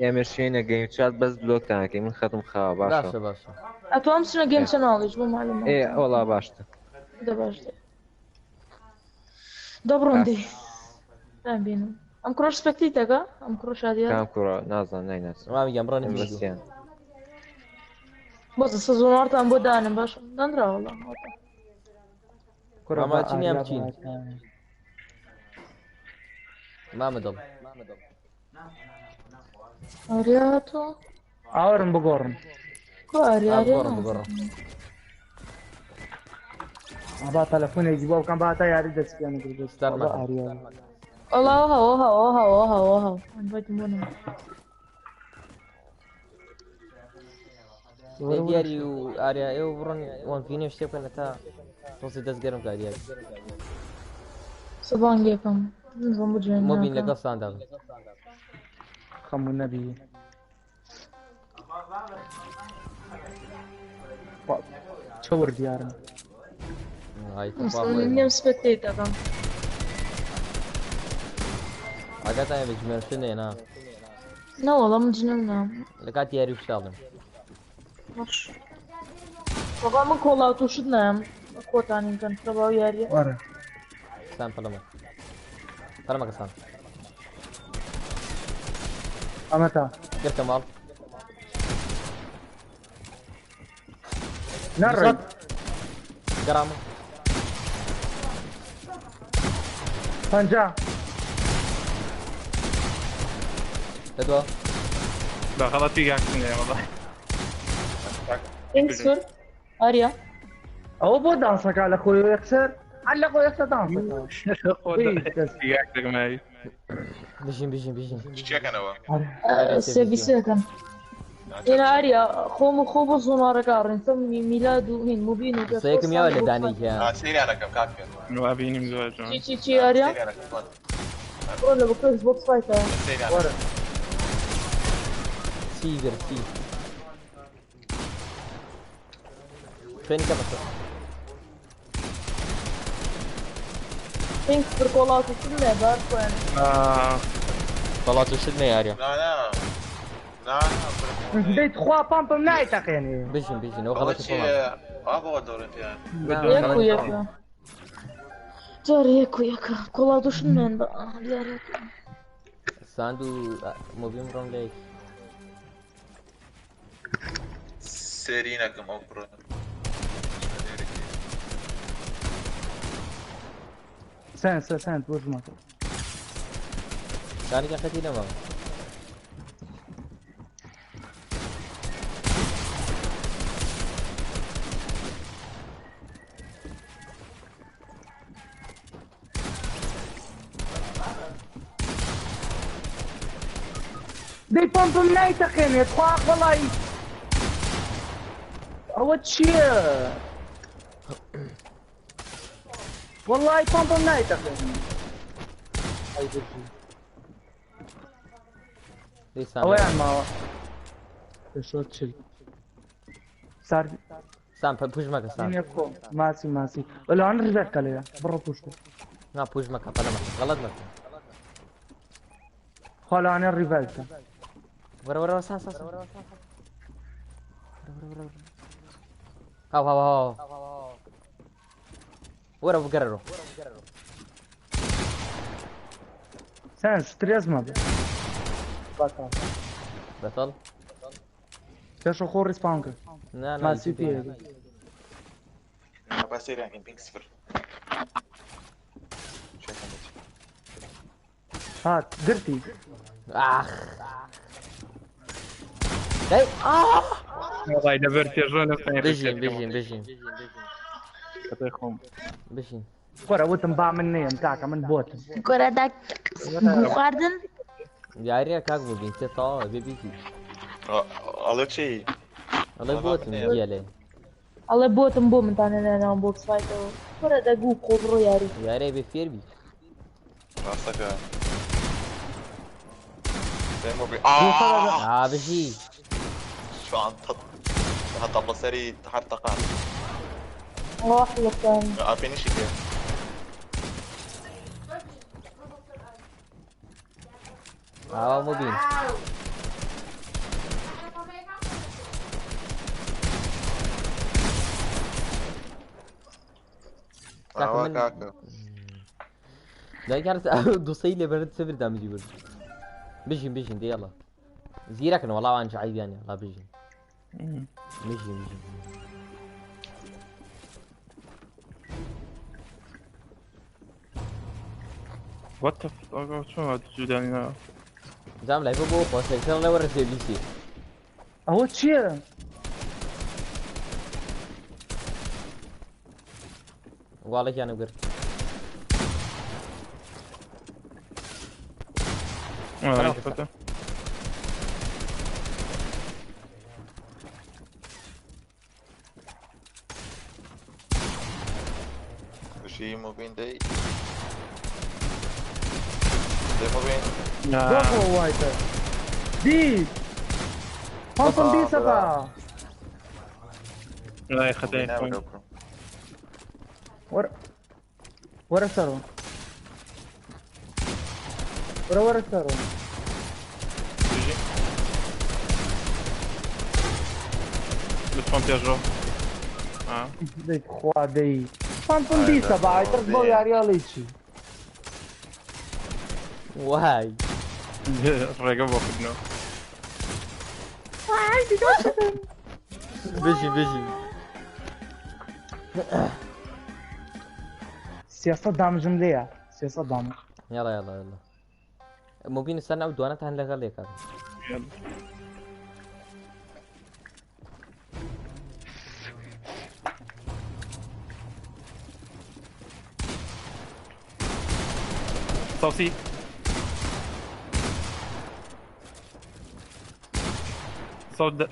ئێمە شوێنە گەیم چات بەس بلۆکتانەکەی من خەتم خاوە باشە
باشە باشە
ئەتوام بچنە گەیم
ئێ
چەناڵیش بۆ
ئێ
معلوماتان
وەڵا باشتە
دە باش دە دە بڕۆم
ئاخ
دەی نابینم ئەم کوڕەش سپێکتیتەکە ئەم کوڕە شادیار
کام کوڕە نازان نایناسم
مامە گیان بڕۆ نەفیش دوو
ئەمبەسیان
بۆ سەزۆنارتان بۆ دانم باش دانرا وەڵا
کوڕە
مامە
با
چین یان
ئاریا
بچین
باتە
مامە دڵ
ئاریا تۆ
ئاوەرم بگۆڕن
کو ئاریا
آ
ئاریا
بگۆڕە بگۆڕە
نازانم
با تەلەفۆنێکی بۆ بکەم با تا یاری دەست پێ نەکرد
ستار
با
مەکە
ئاریا
وەڵا ئەوها ئەوها ئەوها ئەوها ئەوها ئینڤایتم بۆ نەما
دەی
وەرە وەرە
دیاری و ئاریا ئێوە بڕۆن وان فینێ شتێ بکەن تا تۆزی دەست گەرم کە دیاری
سبانگێکم نزم بۆ جوێن
مۆبین
ناکە
لەگەڵ ساندا بن
خەمو نەبی چەور دیارم
ئای تخوا خۆی
نیم سپێکتیتەکەم
ئاگاتان بە جمێن شت نێ نا
نەوەڵا من جنێو نام
لە کاتی یاری و شتاڵم
باش بابا من کۆڵاوت و شت نایم خۆتانین کەن فرە باو یاریە
وەرە
سان پەلەمە پەلەمەکە سان
ئەمە تا
گرتە ماڵ
نەڕێ
دووسەد گەڕامە
50
لە دوا
بە غەڵەتی گاکتن لێ وەڵا
پێنج سفر ئاریا
ئەوە بۆ دانسەکە لە خۆی یەکسەر هەر لە خۆی یەکسەر دانسەکە دەست
گاکتێکم
بژین بژین بژین
چیەکەنەوە
ئاریا
سێڤی
سێڤی
سێکەن ئێرە ئاریا خۆم و خۆ بۆ زۆنارەکە ڕێن تەم میلاد و هین مبین و پێ
سەیەکم یاوە لە دانێکیان
سەیرانەکەم کاکە
وابینیم زۆر جوان
چی چی چی ئاریا
سەیرانەکەم
بڕۆ لە بکە بۆ فایتە
سەیرانەکەم
وەرە
سی گرت سی خوێنی کەمە سەر
پێنج سفر کۆڵاوت و شت نێ بار خۆیان
وەڵات و شت نێ ئاریا
نا نا نا
دەی تخوا پامپم نایتەقێنێ
بژین بژین ئەوە
ئەوە
غەڵەتی
چیە
خۆمان
ئا بۆ دەڵێن پێیان
نا
یەک و
غەڵەتی
یەکە
خۆمان
جارێ یەک و یەکە کۆڵاوت و شت نێن بە دیارەکە
ساند و مۆبیم ڕۆم لە یەک
سێری نەکەم ئەو کوڕە
سەن سەن سەن بۆ ژمەکە
دانێکیان خەتی نەماوە
دەی پامپم نایتەقێنێ تخوا وەڵی ئەوە چییە وەڵی پامپم نایتەقێنێ ئەی بژی.
دەی سان
ئەوەیان ماوە پێشۆ چل سارد
سان پوش مەکە سان
نییە خۆ ماسی ماسی وەلوان ڕیڤەر کە لێرە بڕۆ پوشتە
نا پوش مەکە پەلەمە غەڵەت مەکە
خوا لەوانەیە ڕیڤەر بکە
وەرە وەرە وەرە سان سان سان. وەرە وەرە وەرە وەرە. هاو هاو هاو وەرە بگەرەرۆ
سەن سترێس مەبە بەتاڵ
بەتەڵ
پێشۆ خۆ ڕیسپاون کرد
نا نا
ماسی
هیچی
پێ
پێ
با سەیرانکەم پینگ صفر چیەکەم بچ
هات گرتی
ئاخ دەی ئاخ
وەڵای لەبەر تێژۆ نەفتانی
بژین بژین بژین
خۆم
بژین.
کورە وتم با من نەیەم کاکە من بۆتم.
کورە دا گوو خواردن؟
یاریە کاک مبین تێ تەواوە بێ بیکی.
ئەڵێ چی؟
ئەڵێ بۆتم گیەلێ.
ئەڵێ بۆتم بۆ منتان نەناوم بۆ فایتەوە. کورە دە گوو بخۆ بڕۆ یاری.
یاریە بێ فێر بی.
ڕاستەکە. مبین
ئا بژی.
شو عم تحط هطبل سري حرتقان.
واحلەکان.
عارفين شي كيف.
ئاوا مبین. کاکە من
کاکە.
دایک هەر دووسەی لێ بەرد سفر دامجی برد. بژین بژین دێ یەڵا. زیرەکن وەڵا وان عەیبیان یەڵا بژین. بژین بژین.
What the fuck چۆن هات جودانی ناوە؟
زام لای بۆ خۆشێک لە وەرە سێبیسی.
ئەوە چییە؟
واڵێکیانم گرت.
خەتە.
بژی مبین دەی. دەی مبین.
نا.
بۆ وایتە. دی. پامپم بیسە با.
لای خەتای خۆی.
وەرە وەرە سەرەوە. وەرە وەرە سەرەوە.
بژی. لطفا پیاژۆ.
دەی خوا دەی. پامپم بیسە با ئیتر بۆ یاریاڵی چی؟
وای.
ڕێگە بۆ کردنەوە.
بژین بژین.
300 دامجم لێیە. 300 دامج.
یەڵا یەڵا یەڵا. مبین سەر ئەو دوانەتان لەگەڵ لێ کاکە.
ساوسی. صوت ده.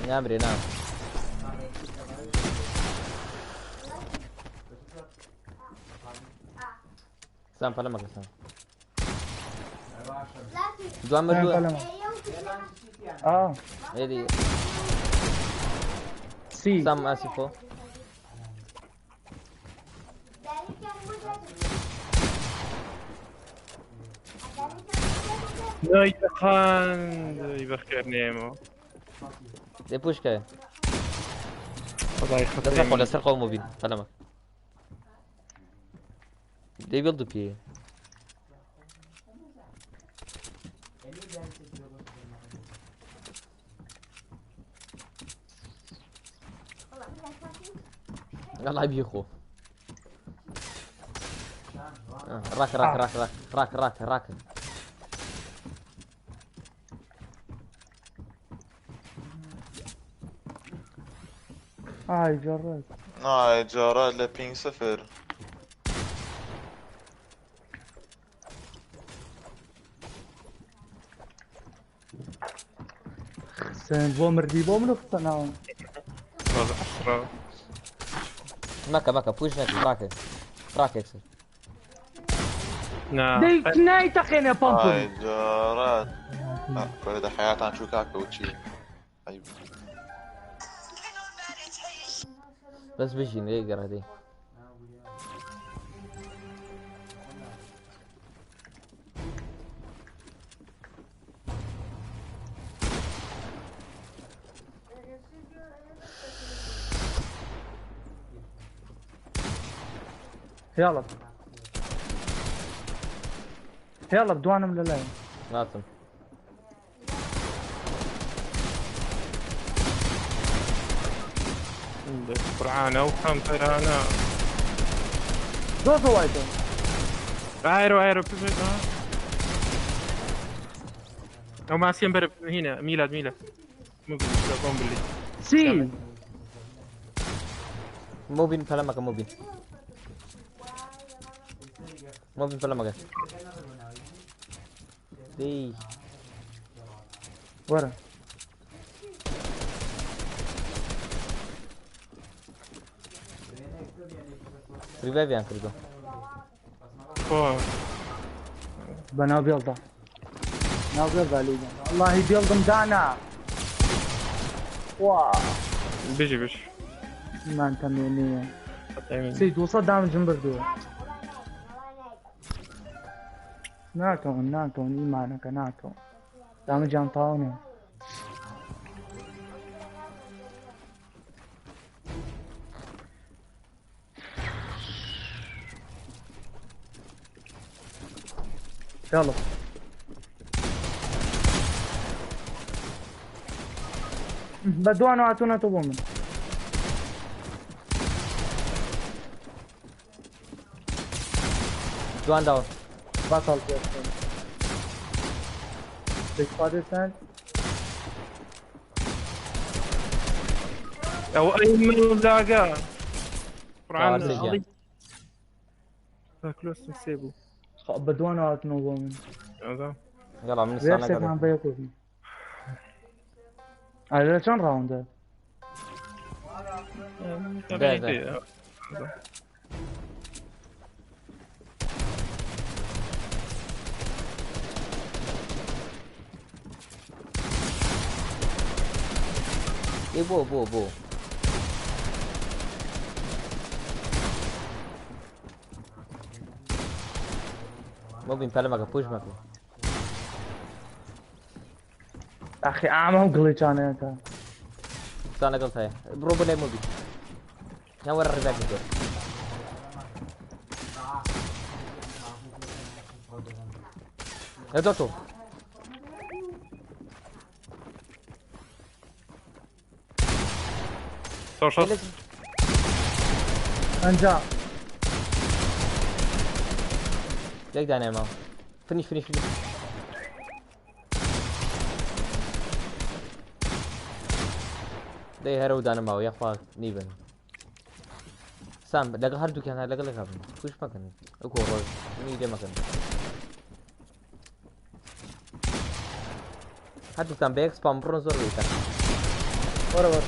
نامري نام. سام فلمك سام. دوام مردووە.
ئا.
ئێدی.
سی.
سام ئاسیفۆ.
نای تەقاند بەخێر نێمەوە.
دێ پوشکە.
خدای
لەسەر خۆ
خەتای.
لەسەر خۆ مبین فەلەمە. دەی بڵ دوو پێ. يلا بيخو. راك راك راك راك راك راك راك.
ئای جەڕەت.
نای جارە لە پینگ سفر.
خسن بۆ مردی بۆ من خستەناوە.
عشرة.
مەکە مەکە پوش نەکە راکە راکە یەکسەر.
نا.
دەی نای تەقێنێ پامپم.
ئای جارە. کورە دە حیاتان چوو کاکە و چی؟ عیب.
بەس بژین لێ گەڕە دەی.
يلا يلا بدوانم للاي.
ناتم.
قرعانە و کەمپەرانە.
زۆر زۆ وایتە.
ئایرۆ ئایرۆ ئەو ماسیەم بەرە هینە میلاد میلاد. مو
سي
موبين فلمك موبين موبين فلمك دي
ورا
ريفايف کردو
بناو بيلضا ناو بيلضا لينا والله بيلضم دانا واو
بيجي بيجي
ما انت مينية سيد وصل دام جنبردو ناكون ناكون ايمانك ناكون دام جان طاوني يلا بدوان وعطونا طبومن
دوان داون
بطل بيك
او اي من لاقا
قرآن
كلوس نسيبو
بدوان وعطونا طبومن
يلا من
السنة
السنة
عم بياكل هذا كم راوند
ده. ايه بو بو بو موبين فلمك بوش ماكو
اخي اعمى جلitch انا انت
انا قلت هاي برو بلاي موبي نور الريفايف يقول يا دوتو
صور شوت
انجا
ليك دانا ما فينيش فينيش فينيش دي هرو دانا ماو يا خوا نيبن سام لقى هردو كان لقى لقى كوش ما كان اكو روز ني دي ما كان هردو كان بيكس بام برون زور ويتا
ورا ورا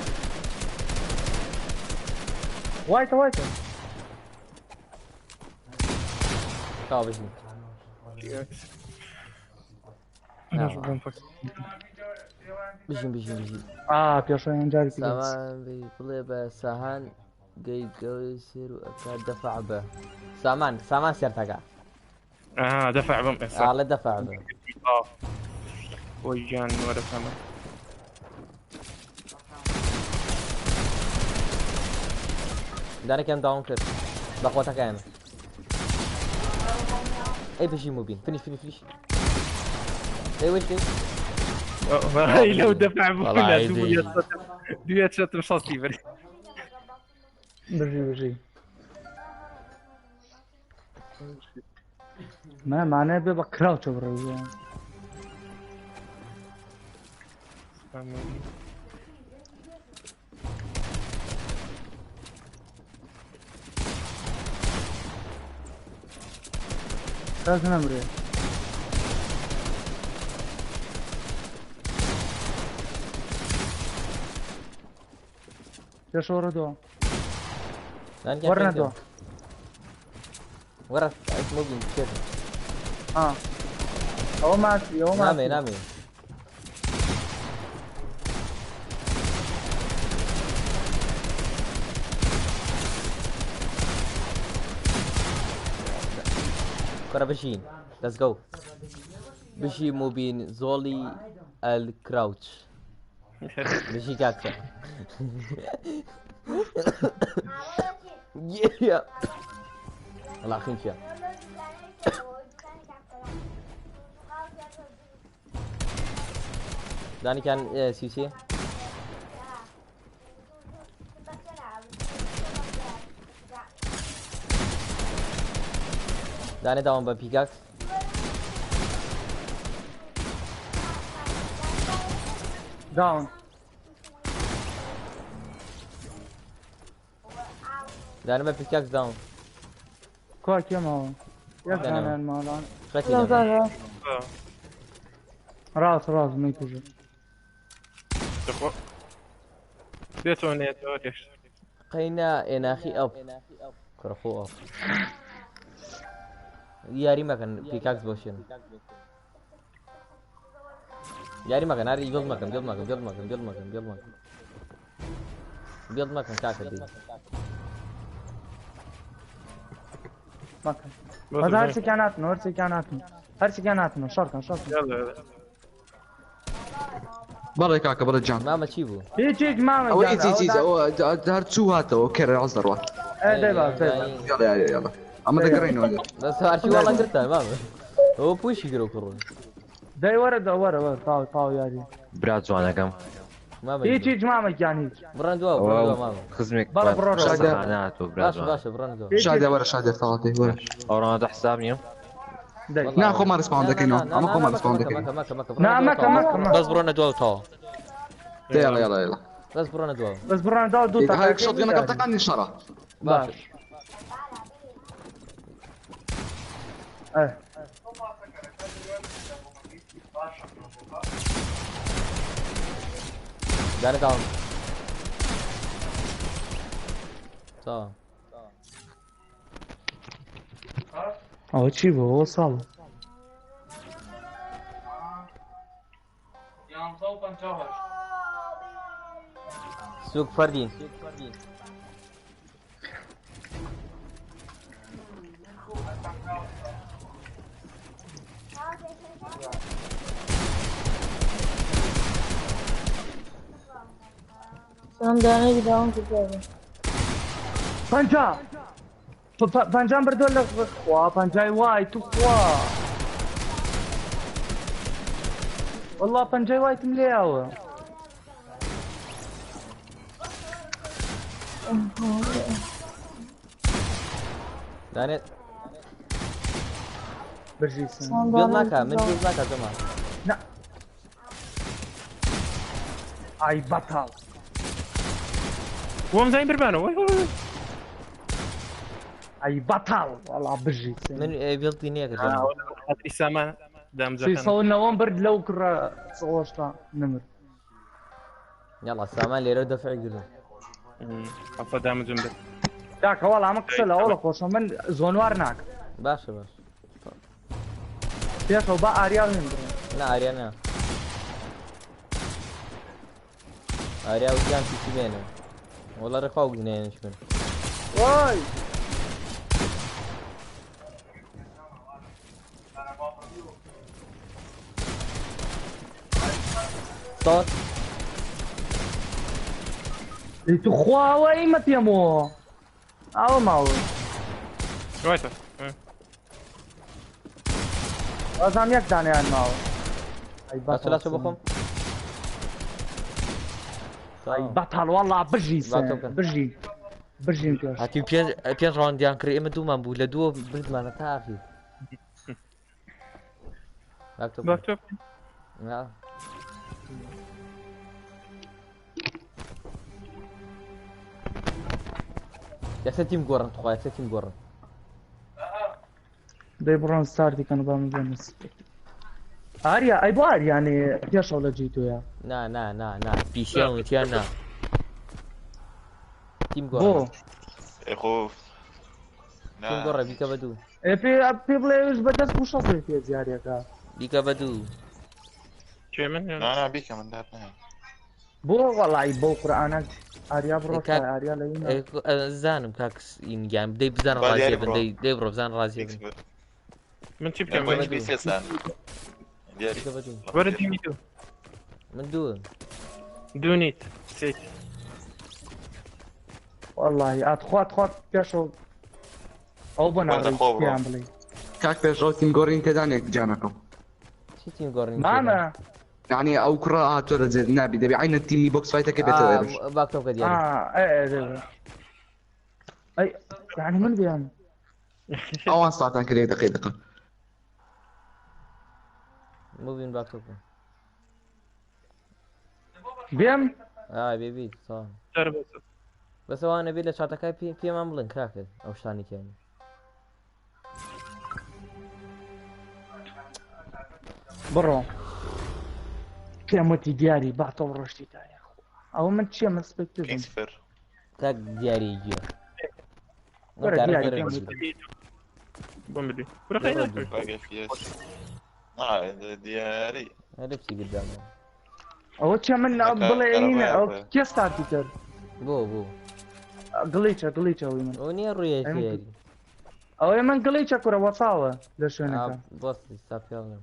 وايت وايت
تا بجي بجي بجي بجي
بيشو جاري
سامان بيطلع بسهان جاي جوي يصير دفع به سامان سامان سيرتك
دفع بم
على دفع به
وجان ولا سامان
دانا كان داون كليب بقوتك انا اي بجي موبين فينيش فينيش فينيش اي وش
هاي لو دفع بولا دويات شات مش صيفر
برجي برجي ما معناه بيبقى كراوتش برجي لازم امري يا شو ردو ورنا دو
ورا موبين كيف
هو ماشي هو ماشي
نامي نامي كرة بشين ليتس جو بشي موبين زولي الكراوتش بشي كاكا يا الله خين فيها داني كان سي سي داني داون ببيكاكس
داون
دانە بە pickaxe down.
کوا کێ ماوە؟ یەک دانیان ماڵان.
خەتی
لا
نەما.
لا
ڕاست ڕاست میکوژە.
تخوا بێتەوە نێتەوە لێش.
قەینا ئێناخی ئەپ. کوڕە خۆ ئەپ. یاری مەکەن pickaxe بۆشێن. یاری مەکەن هەر build مەکەن build مەکەن build مەکەن build مەکەن build مەکەن. build مەکەن کاکە دی.
مەکەن. بەس هەرچێکیان هاتن هەرچێکیان هاتن هەرچێکیان هاتن شەڕکەن شەڕکەن.
يلا يلا.
بەڵێ کاکە بەڵێ جان.
مامە چی بوو؟
هیچ هیچ مامە
ئەوە
گیان،
هیچ هیچ هیچ
ئەوە
ئەوە هەر چوو هاتەوە کەرە عەز دەڕوا.
ئێ دەی باس دەی باس.
يلا يلا يلا ئەمە دەگەڕێنەوە لێ.
بەس هەرچی وەڵا گرتان مامە. ئەوە پوشی گرەو کوڕن.
دەی وەرە دە وەرە وەرە تاو تاو یاری.
برا جوانەکەم.
مامە
هیچ هیچ مامە گیان هیچ.
بڕۆن دوا بڕۆن دوا مامە.
خزمێک
بەڵێ بڕۆ ڕۆ.
خەسەخانە برا
باشە
جوان.
باشە بڕۆن دوا.
شادێ وەرە شادێ تەواوەتی وەرە.
ئەوڕانە حساب نییە؟
دەی.
نا خۆمان respawn دەکەینەوە ئەمە خۆمان respawn دەکەین.
مەکە مەکە مەکە
نا مەکە مەکە مەکە.
بەس بڕۆنە دوا و تەواو.
دەی يلا يلا يلا.
بەس بڕۆنە دوا.
بەس بڕۆن داو دوو
هاي shotgun ەکەم تەقاندی شەڕە.
باشە.
باش. ئێ.
دانە down. تەواو.
ئەوە چی بوو؟ ئەوە ساڵ.
سوک فەردین.
سلام دانێک داوم کردووە.
پەنجا. پەنجام بردووە لە خوا پەنجای وای تو خوا. والله پەنجای وایتم لێیاوە.
دانێ
برژی سن.
سلام
build
دانێک
ناکا من
داوم.
build ناکا جەما.
نا. ئای بەتاڵ.
وەم زین بربانەوە وەی وەی وەی.
ئای بەتاڵ والله برژی سن.
من build ی نییە کە جەما.
خاتری سامان دام
سی
جەکان.
سەد و نەوەم برد لەو کوڕە سەوەشتا نمر.
یاڵا سامان لێرە دەفعی گرن.
حەفە دام جم برد.
کاکە وەڵا ئەمە قسە لە ئەوڵە خۆشە من زۆنوار ناکەم.
باشە باش.
پێشەوە با ئاریا هێن بڕۆن.
نا ئاریا نا. ئاریا وتیان پیسی بێنە. وەڵا ڕێخوا گونێنش من.
وای.
سەد.
ئەی تو خوا ئەوە ئیمە پێمەوە. ئەوە ماوە.
وایتە.
بازم یەک دانەیان ماوە. ئەی
باشە
بەتاڵ
لاشە بخۆم.
ئەی بەتاڵ والله بژی
با تۆ بکەن.
بژی بژیم پێش.
هەتی پێنج ڕاوندیان کرد ئێمە دوومان بوو لە دووە بردمانە تا ئاخیر. لاپتۆپ.
لاپتۆپ.
نا. یەکسەر تیم گۆڕن تخوا یەکسەر تیم گۆڕن.
دەی بڕۆن ستارتی کەن با من بێنس. ئاریا ئەی بۆ ئاریانێ پێشەوە لە جێی تۆیە.
نا نا نا نا پیسیان وتیان نا. تیم
بۆ؟
گۆڕن.
ئێ خۆ. نا.
تیم گۆڕە بیکە بە دوو.
ئێ پێ بڵێ ئەویش بە دەست و شەست پێ زیارێکە.
بیکە بە دوو.
کێ من؟
نا نا بیکە من دار نایەم.
بۆ وەڵی بەو قورئانە ئاریا بڕۆ
کاک،
ئاریا لە وینە.
زانم کاک ئینگیان دەی بزانە
با
ڕازیە
دیاری
بن،
بڕۆ.
دەی بڕۆ بزانە ڕازیە بن.
من چی بکەم؟
بۆ هیچ بیسێ سان. دیاری.
بیکە بە دوو.
وەرە تیمی دوو.
من دوو.
دوو نیت. سێ.
وەڵی ئاتخوا تخوا پێشەوە ئەو بۆ ناڕێی
وەرە خۆ بڕۆ.
پێیان بڵێ.
کاک پێشڕەو تیم گۆڕین تێدانێک گیانەکەم.
چی تیم گۆڕین
مامە.
یعنی ئەو کوڕە هاتووە لە جێ نابی دەبی عینە تیمی box fight ەکە بێتەوە ئێرەش.
باکتۆکە دیاری.
ئێ، ئێ، ئێ، ئێ. ئەی، یعنی من بیان.
ئەوان ساتان کرد یەک دقیقە دقیقە.
موبین باکتۆکە.
بێم؟
بێ بی، تەواو.
سەر بەسە.
بەس ئەوانە بێ لە چاتەکە پێمان بڵێن کاکە ئەو شتانی تیانە.
بڕۆ پێم وتی دیاری باتەوە ڕۆشتی تا ئەوە من چییە من سپێکتر
سفر
کاک دیاری گیە.
وەرە دیاری پێم وتی.
بۆم بدی کورە خەی ناکەوی.
باقي فيس آه دیاری
لبسی قدامه
ئەوە چیە من بڵێ ئینە ئەو کێ ستارتی کرد؟
بۆ بۆ
گڵیچە گڵیچە ئەوەی من
ئەو نییە ڕوویەتی
ئەم-
یاری
ئەوەی من گڵیچە کوڕە وەساوە لە شوێنەکە
بەس ئیستا پێڵم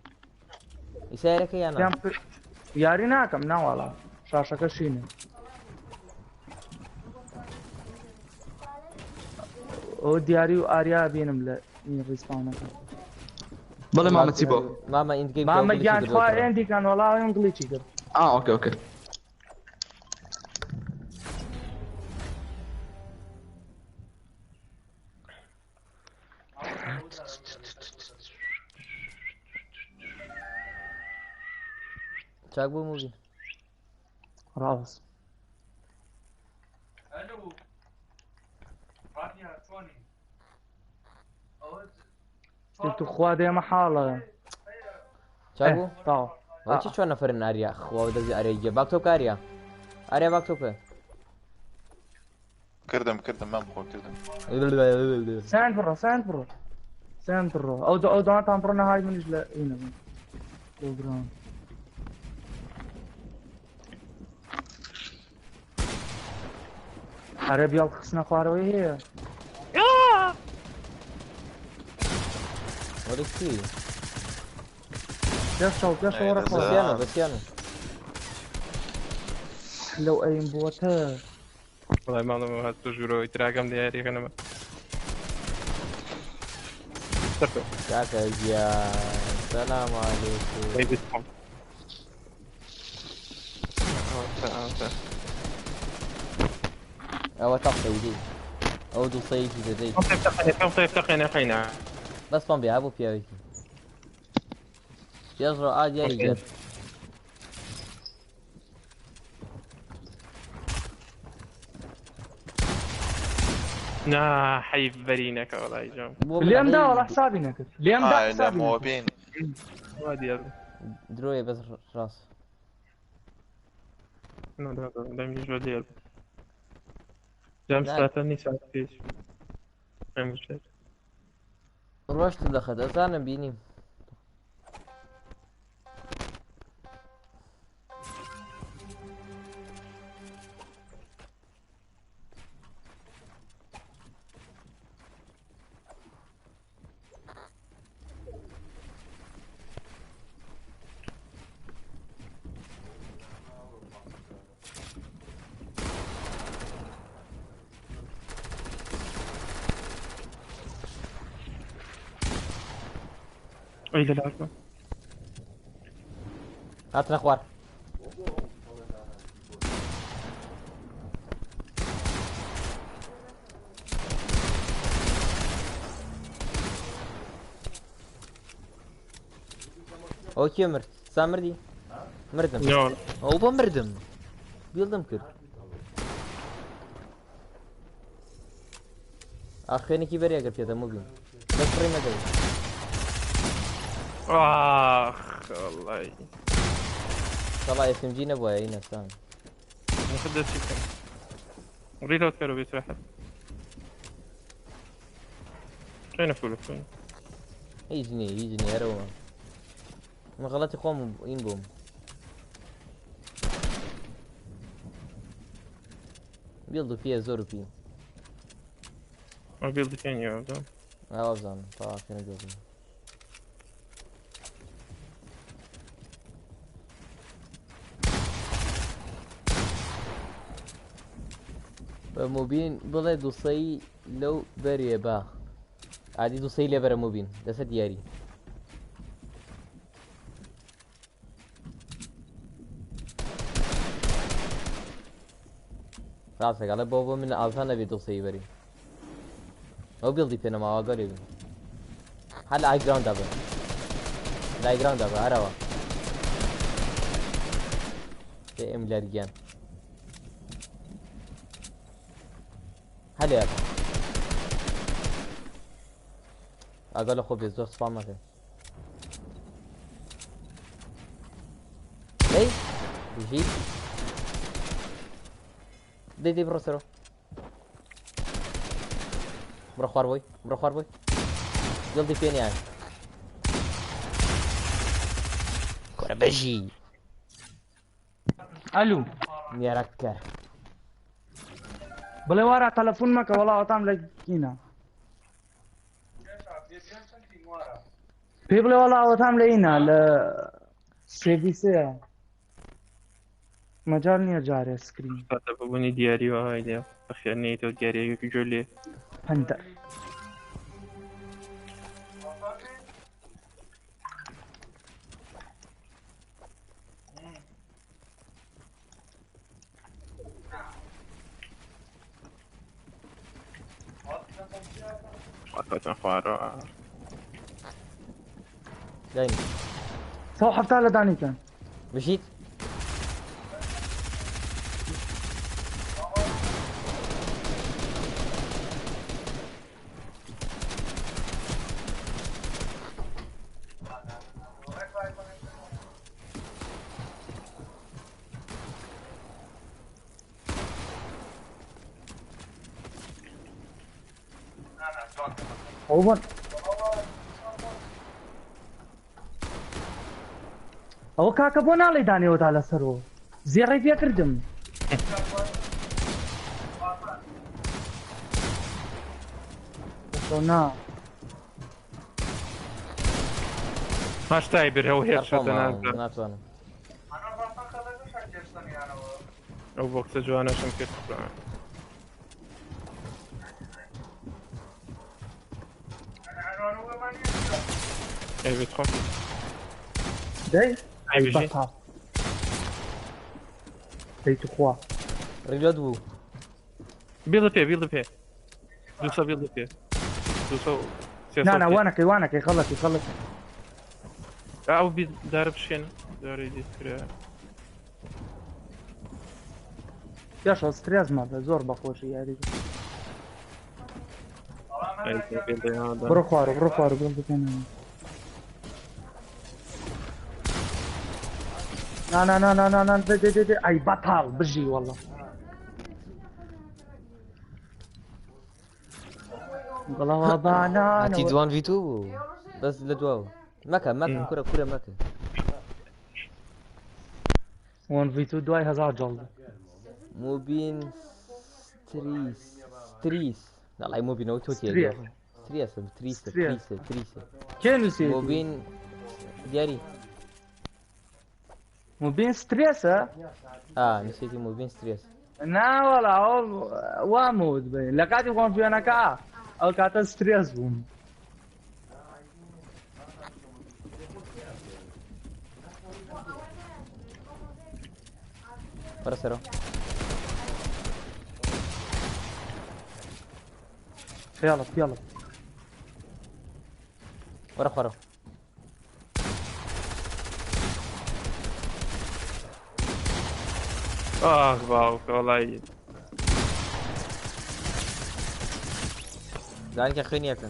ئیسا یاریەکە یان نا؟
پێم یاری ناکەم ناواڵا شاشەکە شینە ئەو دیاری و ئاریا بینم لە این ڕیسپاونەکە
بەڵێ مامە چی بۆ
مامە ئیند گەیم
مامە گیان خوا ئێندیکان وەڵا ئەوم گڵیچی کرد
ئا ئۆکێ ئۆکێ
چاک بوو موبی
ڕاست تو خوا دێمە حاڵە
چاک بوو
تاو
ئەوە چی چۆن نەفرن ئاریا خوا دەزی ئاریا گیە باک تۆ بکە ئاریا ئاریا باک تۆ بکە
کردم کردم مام خۆ کردم
سند بڕۆ سند بڕۆ سند بڕۆ ئەو ئەو دوانتان بڕۆ نەهای منیش لە ئینە بم لەو برام ئەرە بیاڵ خستنە خوارەوەی هەیە
وەرە چی
پێشەوە پێشەوە وەرە خوارەوە.
بەسیانە بەسیانە
لەو ئەیم بۆتە
وەڵای ماڵم هات تۆ ژوورەوەی تراگەم لە یاریەکە نەما سەرکەوت.
کاکە گیان سەلام عەلەیکوم
ئەی بتخۆم. ئەوەتە ئەوەتە.
ئەوە تەقەی ئەو دوو سەیەکی دەدەی
پێم تەقێنێ پێم طيب تەقێنێ خەینا
بەس پەم بێ هەبوو پیاوێکی پێشڕۆ ئا دیاری گەر
نا حەیف بەرینەکە وەڵای جام
بۆ من
لێم دا
ئەڵێی
وەڵا حسابی نەکرد لێم دا
آه لا
حسابی نەکرد
موبين
وا دیار بوو.
درۆیە بەس ڕاست
نا دا دا دەمیش بە دیار بوو. جام
نا.
ساتە نی سات پێش ئەم وشێت.
ڕۆشتم لە خەت ئەزانم بینیم
ئەی لە لاکە.
هاتنە خوار ئەو کێ مرد سا مردی مردم
نۆ.
ئەو بۆ مردم بیڵدم کرد ئا خوێنێکی بەری ئەگەر پێدەم بین بەس فڕی مەدەی
ئاخ وەڵای.
سەڵا SMG نەبووە ئەی نەسان
ناخد دەستی بکەم. ڕیلۆد کەرەوە بێت خەینە فولە خوێن.
هیچ نییە هیچ نییە هەرەوە من غەڵەتی خۆم این بووم بیڵد و پیە زۆر و پی
ئەو بیڵدی پێ نییە وابزانم.
ئاوا بزانم تەواو پێ نەبیڵدم بە موبین بڵێ دووسەی لەو بەرێ با عادی دووسەی لێ بەرە موبین لەسەر دیاری ڕاستە گەڵێ بۆ بۆ من ئازان نەبێ دووسەی بەری ئەو بیڵدی پێ نەماوە گەلێ بن هەر لە ئایگراوندا بن لە ئایگراوندا بە هەرەوە ئێم لەرگیان هەلێ ئاگا لە خۆ بێ زۆر سپام مەکە دەی بژی دەی دەی بڕۆ سەرەوە بڕۆ خوار بۆی بڕۆ خوار بۆی دڵدی پێ نیان کورە بژی
ئەلو
نێرەکە
بڵێ وارا تەلەفۆن مەکە وەڵا ئەوتام لە کینە پێ بڵێ وەڵا ئەوەتام لە ئینا لە سێڤیسەیە مەجال نییە جارێ سکرین
تاتە ببوونی دیاری وهای لێ بەخێر نێیتەوە دیاریەکە گوێ لێ
پەندە
کەوتن خوارەوە
داین
170 لە دانیکەن
بژیت
ئەو بۆن ئەوە کاکە بۆ ناڵێ دانێوە تا لەسەرەوە زێڕی پێکردم نا
هاشتای بر ئەو هێرشەتە نازانم
ناتوانم
ئەو بۆکسە جوانەشم کرد ئەی بتخۆم
دەی
ئەی بژی
بەتاڵ دەی توخوا
ڕیلۆد بوو
بیڵە پێ بیڵە پێ دووسە بیڵە پێ دووسە و سێ
نا
سەد
نا
پێ.
وانەکەی وانەکەی خەڵەتی خەڵەتی
ئەو بی دارە بشکێنە دارەی دیترە
یاشە سترێس مەبە زۆر بەخۆشی یاری بڕۆ خوارە بڕۆ خوارە بڕۆ بکەنەوە نا نا نا نا نا نا دێ دێ دێ دێ ئەی بەتاڵ بژی وەڵا بەڵاوە
هەتی
بانانەوە
دوان ڤیتو بوو بەس لە دواوە مەکە مەکە کورە کورە مەکە
وان ڤیتو دوای هزار جەڵدە
موبین ستریس ستریس نەڵای موبینەوە تۆ
ستریس.
تێ ستریسە تریسە
ستریس.
تریسە تریسە
کێ نووسێتی
موبین دیاری
موبین سترێسە
ئا نووسێتی موبین سترێس
نا وەڵا ئەو وام وت بێ لە کاتی خۆمپیۆنەکە ئەو کاتە سترێس بووم
وەرە سەرەوە
پیاڵە پیاڵە
وەرە خوارەوە
ئاخ باوکە وەڵی
دانکە خوێنیەکە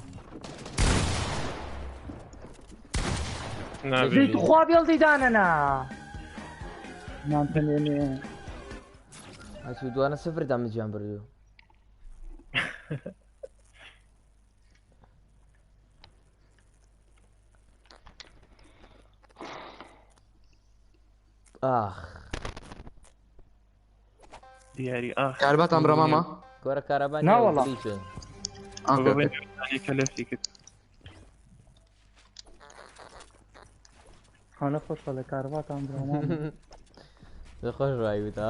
نابێ
دەی توخوا بێڵدی دانەنا نان تەنێنێ
هەچوو دوانە سفر دامجیان بردوو ئاخ
دیاری ئاخ
کارباتان برا ماما
کۆرە کارەبان
نا وەڵا.
ئۆکەی، ئۆکەی.
کە لەفتی کرد
خانە خۆشە لە کارەباتان برامان
خۆش وایوتا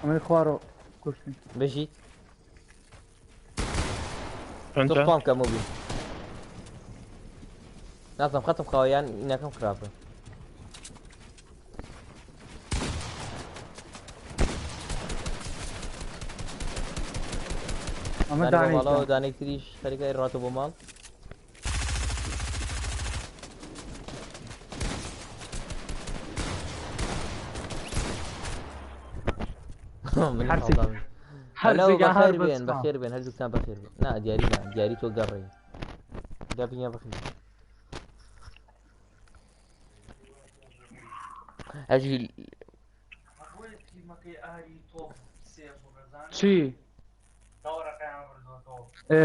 ئەمەی خوارەوە کوشتن
بژیت تۆ
پەنجا
سپام کە موبین نازم خەتم خاوە یان ئینەکەم خراپە.
ئەمە
دانێ بۆ
دانەی
ماڵەوە دانێک تریش خەریکە ڕاتۆ بۆ ماڵ. من
هەرچی-
هەڵدام. هەلو
هەرزێکیان هەر
بەخێر بێن
بەسپا.
بەخێر بێن هەردووکتان بەخێر بێن. نا دیاری نا دیاری تۆ گەڕێ. دابینیا بەخێر بێن. ئەژی
چی؟ ئێ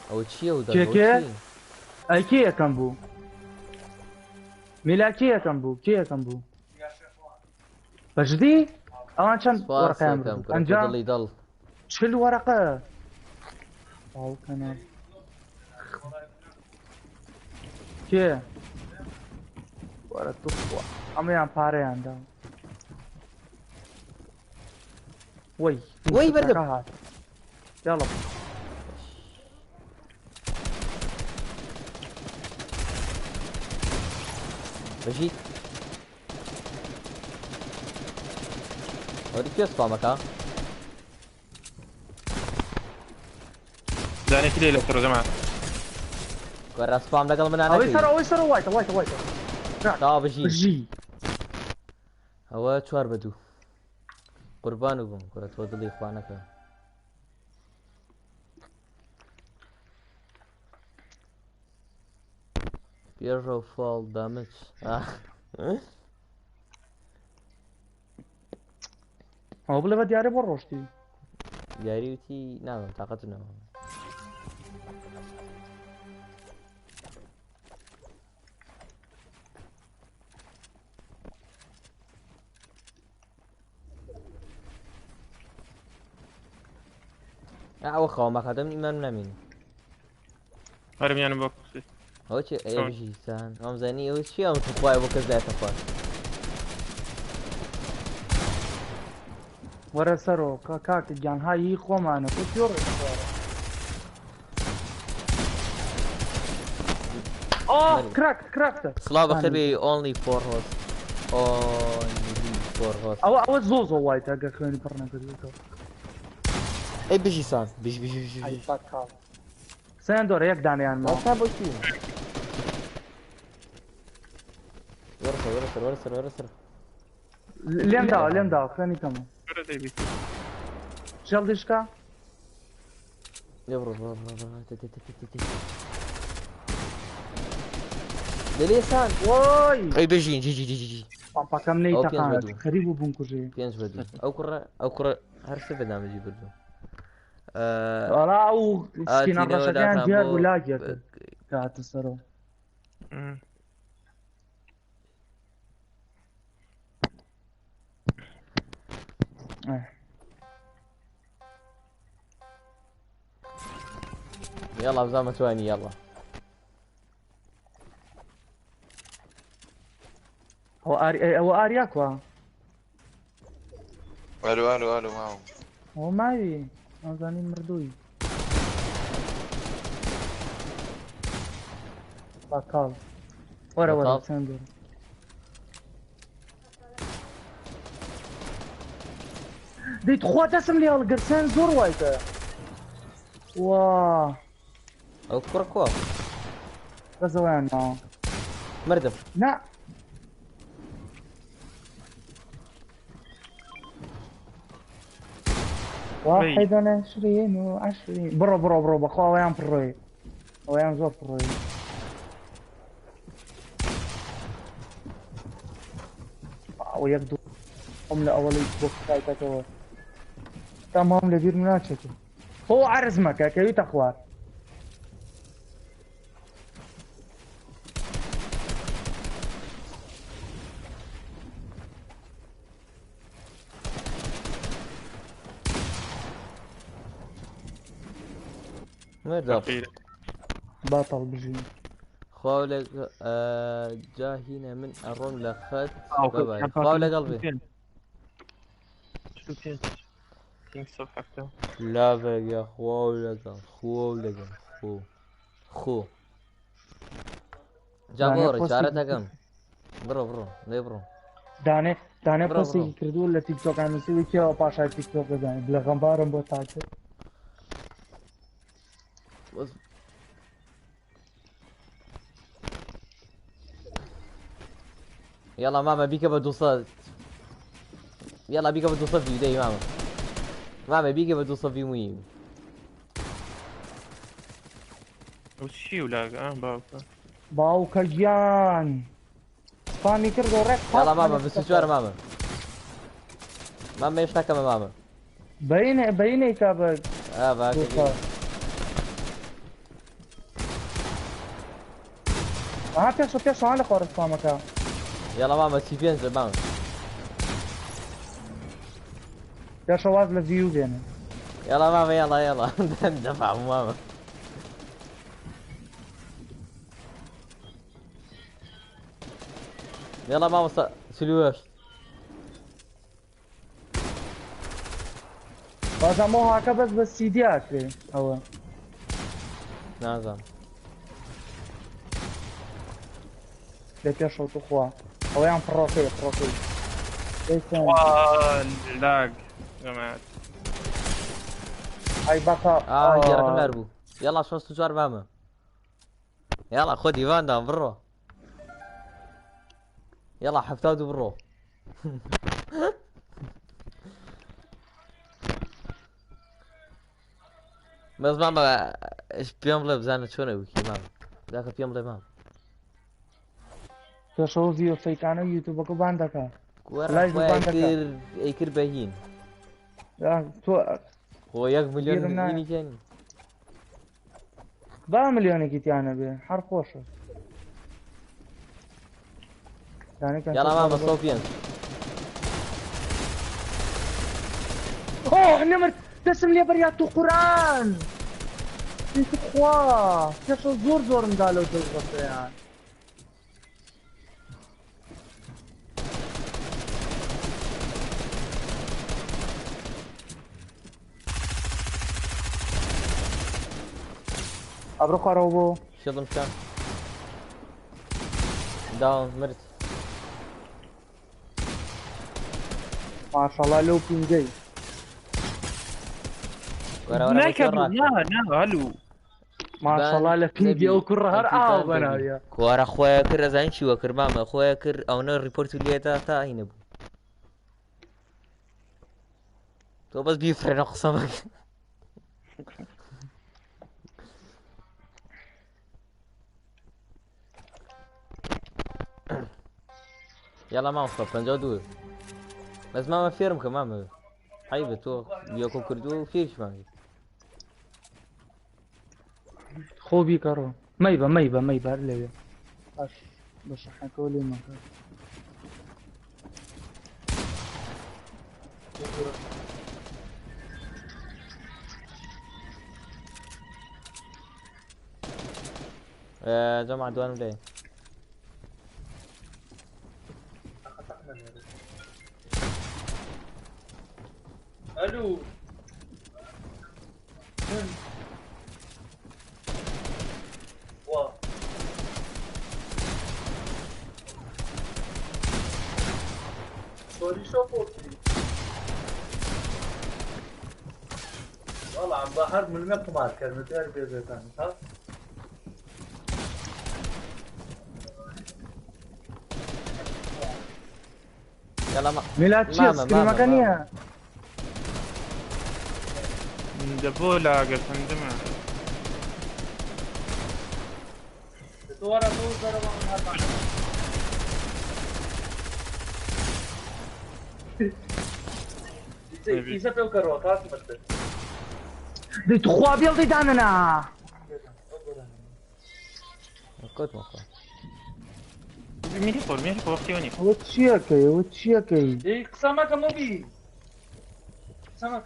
ئەوە چییە و
کێ کێ؟ ئەی کێ یەکەم بوو؟ میلا کێ یەکەم بوو؟ کێ یەکەم بوو؟ بەجدی؟ ئەوان چەند وەرەقەیان
سوپاسەکەم
بردوو؟
کوڕە
50
دڵی دڵ.
40 وەرەقە. باوکەنە. کێ؟ وەرە توخوا. ئەمەیان پارەیان دا. وەی
وەی بەردەم.
هات. یاڵا.
بەژیت. ئەوە کوێ سپامەکە؟
دانێکی لێ لەسەر جەماعە.
کوڕە سپام لەگەڵ منە
ئەوەی
نەکەی.
سەر ئەوەی سەر وایتە وایتە وایتە.
تا بژی.
بژی.
ئەوە 4-2. قوربان و بم کوڕە تۆ دڵی خوانەکە. پێشەوە فاڵ دامج.
ئەوە بڵێ بە دیارە بۆ ڕۆشتی.
دیاری وتی نازم تاقەت نەما. ئەوە خەوە مەخاتم ئیمان نامین.
هەرمیانم بۆ
ئەوە چی ئێ
چۆن؟
بژی سان ئەم زانی ئەوە چی ئەم خوای بۆ کەس دایتە خوارد.
وەرە سەرۆ کاکە گیان های هی خۆمانە تۆ چی ڕێ خوارە؟ ئاه کراک کراکتە.
سڵاو بەخێر بێی only for host. Only for host.
ئەوە ئەوە زۆر زۆر وایتە ئەگەر خوێنی پڕ نەکردێتەوە.
ئەی بژی سان بژی بژی بژی
ئەی
بژی.
بەتاڵ. سیان دۆرە یەک دانەیان ماوە.
وەستا بۆ چی؟ وەرە سەر وەرە سەر وەرە سەر وەرە سەر.
لێم داوە لێم داوە خوێنی کەمە.
دەیبی.
شێڵ دیشکا؟
لێ بڕۆ بڕۆ بڕۆ بڕۆ تێ تێ تێ تێ تێ. لێ سان.
وای
ئەی بژین جی جی جی جی جی.
پامپەکەم
ئەو پێنج
نەیتەقاند
بە دوو.
خەریک بوو بمکوژێ.
5-2. ئەو کوڕە ئەو کوڕە هەر سێ بەدامەجی بردوو.
وەڵا ئەو سکینە
ئاتینەوە
ڕەشەکەیان
داتان
دیار
بۆ
بوو لاگیە کرد کە هاتە سەرەوە.
يلا بزامة تواني يلا.
ئەوە ئاری ئەوە ئاریا کوا؟
الو الو الو ماو.
ئەوە ماوی نازانی مردووی. بەتاڵ. وەرە وەرە
بەتاڵ؟
چەند دۆرە. دەی تخوا دەستم لێ هەڵگرت چەند زۆر وایتە. وا
ئەو کوڕە کوا؟
بەس ئەویان ماوە.
مردم.
نا واحد 20 بڕۆ بڕۆ بڕۆ بەخوا ئەویان پڕۆی ئەویان زۆر پڕۆی. ئەوە یەک دوو ئەم لە ئەوەڵی بۆ فایتەکەوە تەمام لە بیر ناچێت. هۆ عەرز مەکە کەویتە خوار.
مردم.
بەتەڵ بژین.
خوا لە جاهینە من ئەڕۆم لە خەت. بابای. خوا لەگەڵ بێ. لاڤێک خوا لەگەڵ خۆ لەگەڵ خۆ خۆ. جا
دانێ
بۆڕی
پۆستی
چارە دەکەم. بڕۆ بڕۆ لێ بڕۆ.
دانێ دانێ
بڕۆ،
پۆستێکی
بڕۆ.
کردووە لە تیکتۆکان نووسیوی کێوە پاشای تیکتۆک دەزانێت لە غەمبارم بۆ تاکرد.
بەس يلا ماما بيكا بە 200 يلا بیکە بە 200 view دەی مامە مامە بیکە بە 200 view مهم
چی و lag ئا باوکە
باوکە گیان سپامی کرد و ڕێک
يلا مامە 24 مامە مامە هێشتا کەمە مامە
بەینێ بەینێکا بە
ئا باکە
ئەها پێشە پێشە لە خۆڕ سپامەکە
يلا مامە 35 مامە
پێشە واز لە ڤیو بێنە
يلا ماما يلا يلا دفع ماما يلا ماما سلوش
بازم ئەو هاکە بەس بە سیدی ئاکرێ ئەوە
نازم
لە پێشەوە تو خوا ئەوەیان فڕۆکەیە فڕۆکەی
خوا لاگ جەماعەت
ئەی بەتە
اه گێڕەکەم لار بوو يلا 64 مامە يلا خۆ دیواندا بڕۆ يلا 72 بڕۆ بەس مامە پێم بڵێ بزانە چۆنە وکی مامە داکە پێم بڵێ مام
پێشەوە ڤیۆ فەیکانە و یوتیوبەکە بان دەکا
کوەرە
لایڤ
خۆی
بان دەکا.
کرد ئەی کرد بە هین
تۆ
خۆ یەک ملیۆن
بیرم نایە.
هینی تیانی
با ملیۆنێکی تیانە بێ هەر خۆشە دانێکیان
يلا مامە
تۆ
105
ئۆه نەمرد دەستم لێ بەریا تو قورئان تو خوا پێشەوە زۆر زۆرم دا لەو دەستڕەسەیان ئەبرۆ خوارەوە بۆ
شڵم شکان داون مرد
ماشەڵا لەو پینگەی
وەرە وەرە
ناکە
بۆ
نا نا هەلو
ماشەڵا لە پینگی ئەو کوڕە هەر ئاو بەناویە
کوارە خۆیان کرد ئەزانی چی وە کرد مامە خۆیان کرد ئەوەنە ڕیپۆرت و لێدا تا هینە بوو تۆ بەس بیفرێنە قسە مەکە يلا مامۆستا 52 بەس مامە فێرم کە مامە عیبە تۆ یەکۆ کردووە و فێریشمان کرد.
خۆ بیکەڕۆ مەیبە مەیبە مەیبە هەر لەوێ باش بە شەحنەکەەوە لێ مەکە
جەماعە دوانم لێ
ئەلو
سوري شو فوتي والله عم بحر من المقمار كان متعرف بيزيتان صح؟
يلا ما
میلاد چییە
مامە، مامە،
سکریمەکە
مامە.
نییە
دەبۆ لاگەکەم جەماعەت
ورا طول ضربة من أربعة إذا بيوكروا خلاص مثل
دەی توخوا بێڵ دەی دانەنا
کۆتمە خۆ
میری خۆر میری خۆ وەختی وەنی
ئەوە چیەکەی ئەوە چیەکەی
إيه قسمك موبي قسمك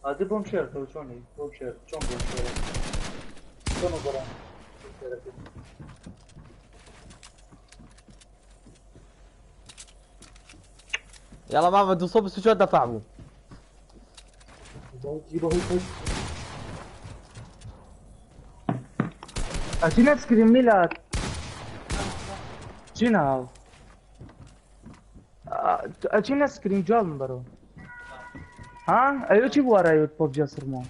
هذا بوم شير تو شلون بوم شير شلون بوم شير شلون قران
يلا مامە 224 دەفع بوو
جيبه هيك
ئەچینە screen میلاد چی ناو ئەچینە screen جوابم بەرەوە ها ئەیۆ چی بووە ڕایوت پۆبجە سڕمەوە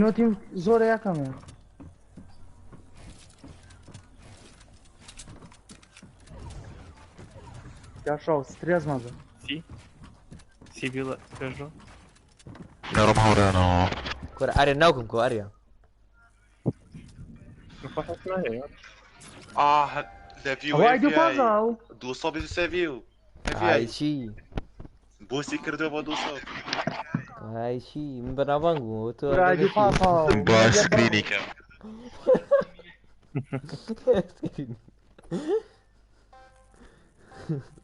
نۆتیم زۆرە یەکەمە یاشاو سترێس مەبە
چی چی بیڵە پێشڕۆ
نەڕم هاوڕێیانەوە
کورە ئەرێ ناوکم کۆ ئەرێ
ئاه لە ڤیو
ئەوە ئایدی پازاو
223 ڤیو
ئای چی
بۆسی کردووە بۆ 200
ئای چی من بەناوبانگ بووم تۆ
ئایدی پازاو
با سکرینی کەم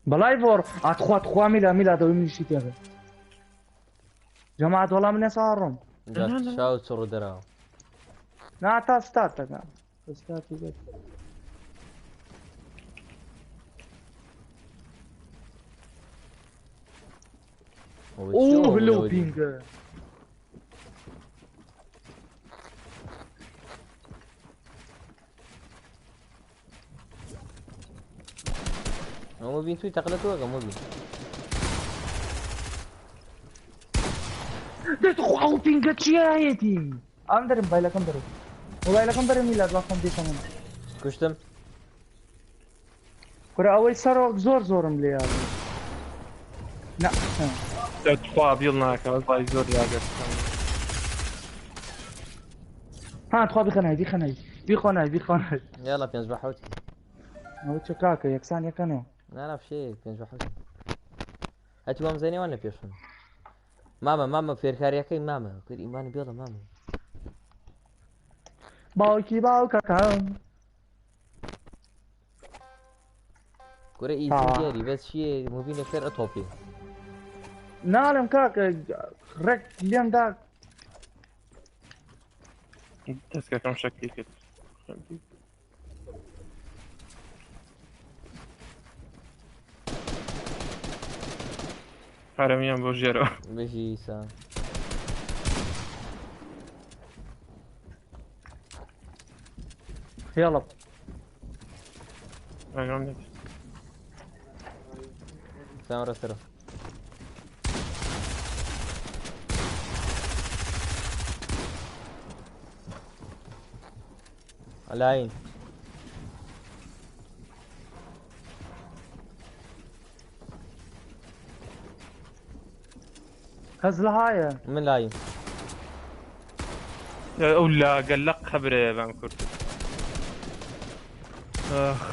بەڵای بۆڕ ئاتخوا تخوا میلا میلا دەوی منیشی تێبێ جەماعەت وەڵام من ئێستا ئەڕۆم
شاو چڕ دەراوە
نا تا ستارتەکە ستارتی بێت ئوه لەو پینگە
مو بين توي تقلتوه مو بين
دەت خوا ئەو پینگە چیایەتی ئەم دەرم موبایلەکەم دەرم موبایلەکەم بەرە میلاد وا خۆم دیکەم
کوشتم
کورە ئەوەی سەرۆک زۆر زۆرم لێ نا
تخوا بیڵ ناکە بەس زۆر لاگەر
ها تخوا بیخەنای بیخەنای بیخۆنای بیخۆنای
يلا پێنج بە حوت
ئەوە چ کاکە یەکسان یەکەنەوە
نا فشەیە پێنج بە حوت هەتی وام زانیوان لە پێشم مامە مامە فێرکاریەکەی مامە کرد ئیمان بێڵە مامە
باوکی باوکەکەم
کورە ئیزی دیاری بەس چییە مبینە سەر ئەتۆپی
ناڵێم کاکە ڕێک لێم دا
دەستکەکەم شەکری کرد پارەمیان بۆ ژێرەوە
بژی سا
هێڵە
ئاگام نێت
سام ڕەسەرە لاین
کەس لە هایە
من لاین
ئەو لاگە لە قەبرەیە بام کورد ئاخ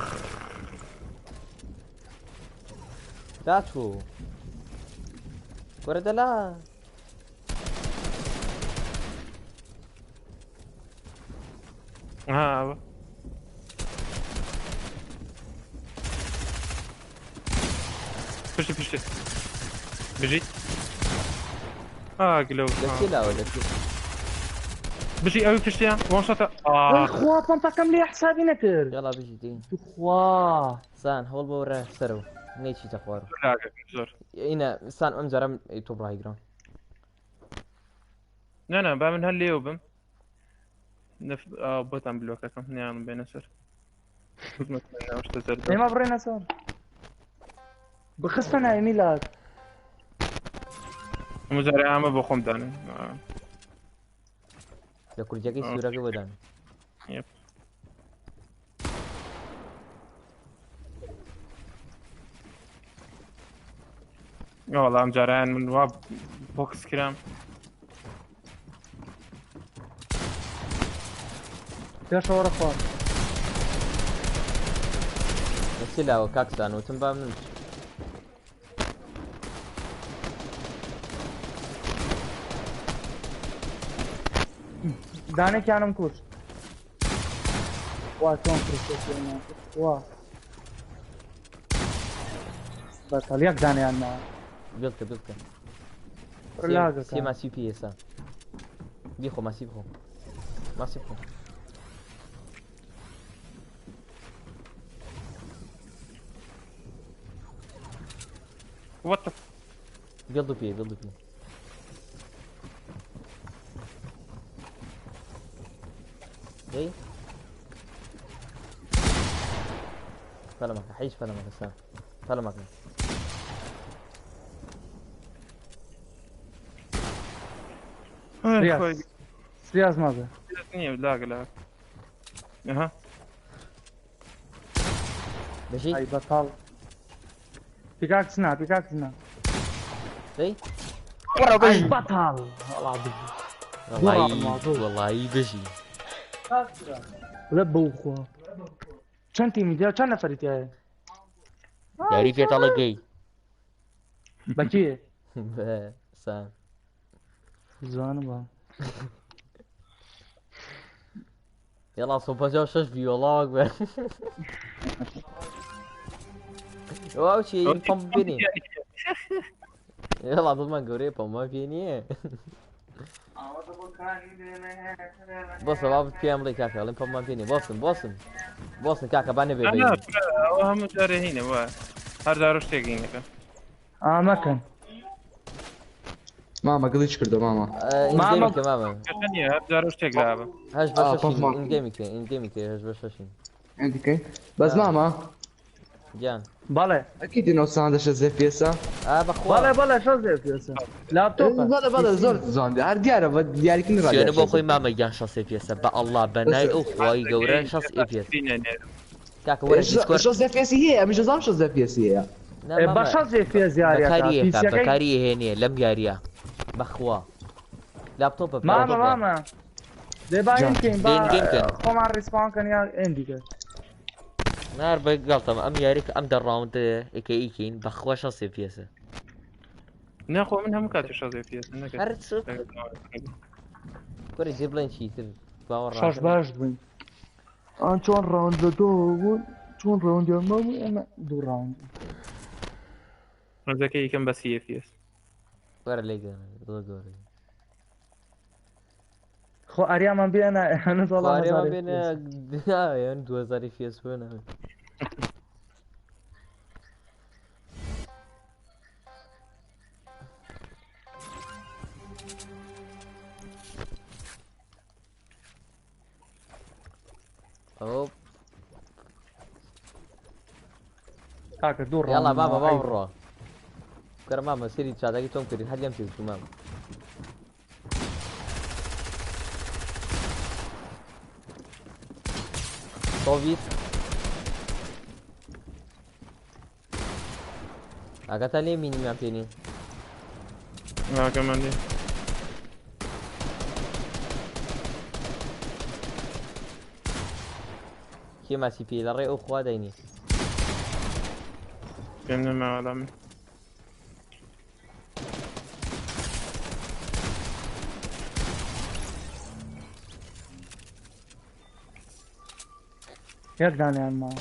داچوو کورە دەلا
ها ئەوە پشتی پشتی بژیت ئا گلەو
لە چی لاوە لە چی
بژی ئەوی پشتیان وان شاتە
ئەی
ئا
خوا پەمپەکەم لێ حسابی نەکرد
يلا بژی دین
خوا
سان هەوڵ بۆ ڕە سەرەوە نەیچیتە خوارەوە
لاگەکەم زۆر
ئینە سان ئەم جارم تۆ ڕایگرم
نا نا با من هەر لێو بم نف بۆتان بلۆکەکەم نیانم بێنە سەر شتە زەردە
ئێمە بڕێنە سەر بخستە ناوی میلاد
هەموو جارێ ئامە بۆ خۆم دانێ
لە کوردیەکەی سوورەکە بۆ دانێ
یەپ. وەڵا ئەم جاران من وا بۆکس کرام
پێشەوە ڕەخوا
لە چی لاوە کاک سان وتم با من
دانێکیانم کوشت وا چۆن کوشتێکیان وا بەتەڵ یەک دانیان ماوە
بڵکە بڵکە
لاگەکە.
سێ ماسی پێ ئێستا بیخۆ ماسی بخۆ ماسی بخۆ
What the
بێڵ دوو پێ بێڵ دوو پێ. دەی فەلەمەکە حیچ فەلەمەکە سا فەلەمەکە
سریاس سریاس مابە
نییە لاگە لاگ ئەها
بژی
ئەی بەتاڵ پیکاکس نا پیکاکس نا
دەی
ئەی بەتاڵ وەڵا بژی
وەڵایی وەڵایی بژی
لە بەوخوا چەند تیمی تیا چەند نەفەری تایە
یاری پێتەڵەگەی
بەکێ
سام
زانم با
يلا 156 بي والله اكبر واو شي بومبيني يلا ضمان قوري بومب فيني بص بابا بيام لي كاكا لين بومب فيني بوسن بوسن بوسن كاكا باني
لا
بيبي
ئەوە هەموو جارێ هینە وە هەر جارە شتێک هینەکە
ئامەکەن
مامە گڵیچ کردو مامە
انجيمي كماما
کەشە نییە هەر جارە شتێک لابە
هش
آه،
بشاشين
بومب ماركي.
انجيمي كي انجيمي كي هش بشاشين
عندك بس ماما
جان
بەڵێ
اكيد انه ساندش زي فيسا
اه
بەڵێ
بخوا
بەڵێ شەش پێسە لاپتۆپە
بەڵێ بەڵێ زۆر زۆر هەر دیارە بە دیاریکردنی
شوێنە
ڕادیۆ
بۆ خۆی مامە گیان 6 FPS بە ئەڵڵا بەنای ئەو خوای گەورە 6 FPS کاکە وەرە دیسکۆرد
شەش FPS هەیە ئەمیش دەزانم شەش FPS هەیە
نا
بە
مامە
شەش پێ زیارەکە
بەکاری یەکە
پیسەکەی
بەکاری هێنێ لەم یاریە بەخوا لاپتۆپە
مامە
لاپتۆپە
مامە دێ با
جان.
ئین کەین با
دێن گەیم کەن.
خۆمان ڕیسپان کەن یا ئێندی کەن
نار بەگەڵتەم ئەم یاریکە ئەم دەڕاوندە ئێکە ئیکەین بەخوا 6 FPS
ناخۆ من هەموو کاتی شەزێ پێ نەکە
هەر چ کوڕی جێ بڵێن چیتر باوەڕ
شەش
ڕاکەن.
باش بووین ئەن چۆن ڕاوند لە دۆ بوون چۆن ڕاوندیان مابوو ئێمە دوو ڕاوند
ڕزەکە یەکەم بە سی FPS
وەرە لێی گەڕێ، زۆر گەورەی.
خۆ ئاریامان بێنە هەنوز وەڵا
خواریان
هەزار
بێنە
FPS.
یان 2000 FPS بۆ ناوێ. ئەو
کاکە دوو
يلا
ڕاوند
ماما
ماوە،
بابا
عەیب.
بڕۆ کەرە مامە سەری چادەکەی تۆم کردی هەر لێم تێکچوو مامە سۆڤیت ئاگاتان لێ مینیمان پێنی
ناگەمان لێ
کێ ماسی پێ لە ڕێ ئەو خوا داینی
پێم نەماوە لا من
یەک دانیان ماوە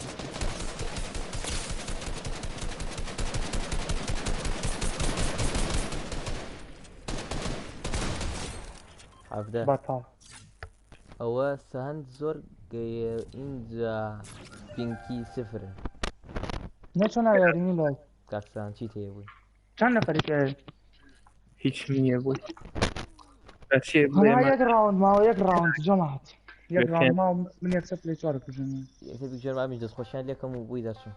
حەفدە
بەتاڵ
ئەوە سەهەند زۆر گەیە ئینجا پینکی سفرن
نەچۆن یارینی لای
کاک سەهەند چی تێ بووی
چەند نەفەری تیایە
هیچ نییە بووی بەچێ
هەما یەک ڕاوند ماوە یەک ڕاوند جەماعەت یەک
یەک
ڕاوند ماوە من یەکسەر پلەی چوار کوژم
یەکسەر بگژێن مامیش دەستخۆشیان لێکەم و بووی دەرچم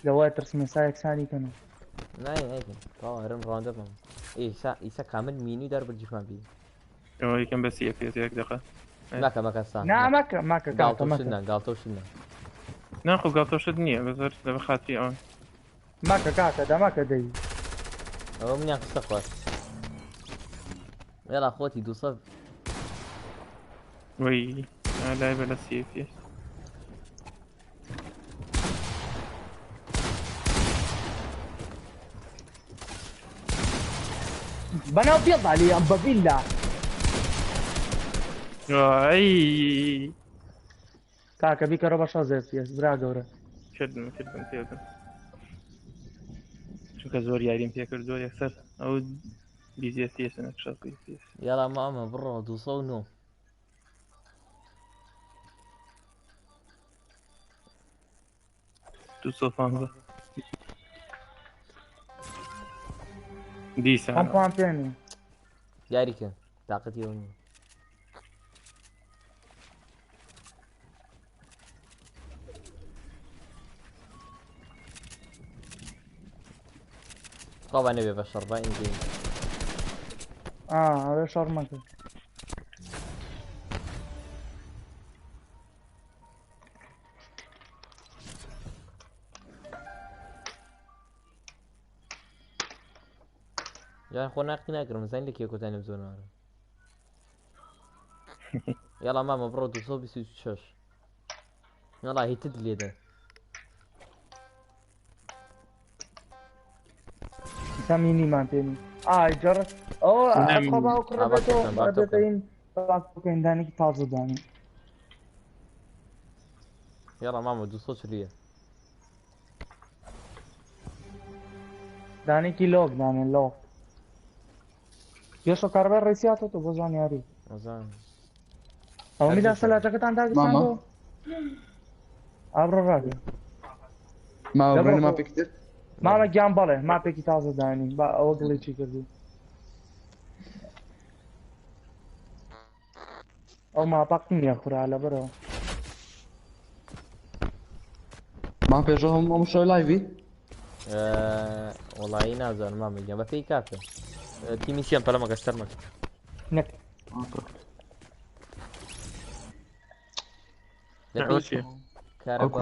لەوای ترسم ئێستا یەکسانی کەن
نای نایکەن تەواو هەرم ڕاوندە بم ئیسا ئیسا کامل مینوی دار بەرجیشمان بی
ئەوە یەکەم بە سی FPS یەک دقە
ماکە ماکە سان
نا مەکە مەکە کاکە
گاڵتە
مەکە
شتنا گاڵتە شتنا
ناخۆ گاڵتە شت نییە بە زۆر لە بەخاتری ئەوان
مەکە کاکە دە مەکە دەی
ئەوە منیان خستە خوارد يلا اخوتي دو صف
وی لای بە لە سی FPS
بەناو پێڵ علی ئەم بەبیلا
ئەی
کاکە بیکەرە بە شەش FPS برا گەورە
کردم کردم پێدم چونکە زۆر یاریم پێکرد زۆر یەکسەر ئەو بیزیەتی نەک شەش FPS
يلا ماما برا دو صو نو
دوو سەد و پانزە دیسان
پەمپمان پێ نییە.
یاریکە تاقەتی ئەو نییە. خوا با نەبێ بە شەڕ با ئینگەین.
ئا ئەوێ شەڕ مەکە.
جا خۆ ناقی ناکردم زانین لە کێ کۆتای لەم زۆنارە. یاڵا مامە بڕۆ 226 یاڵا هیتت لێدە.
تەمینیمان پێنی ئای جەڕ ئەو ئەخوا باو کوڕە بێتەوە بێتەین بکەین دانێکی تازە دانێ.
یاڵا مامە 241
دانێکی لۆک دانێ لۆک. پێشۆ کارەبای ڕێسیاتە تۆ بۆ زانیاری.
ئەزان.
ئەو میدا سەلاجەکەتان داگرتاندەوە؟ ئابڕۆ ڕاگە.
ماوە بڕێنە ماپێکی تر؟
مامە گیان بەڵێ ماپێکی تازە دانی با ئەوە گڵێکی کردو. ئەو ماپەق نییە خورا لەبەرەوە.
ما پێشەوە هەموو شەو لایڤی؟
وەڵایی نازانم مامە گیان بە پێی کاتە. تیمی سیان پەلەمەکە سەرمەکە.
نەک.
کارەبا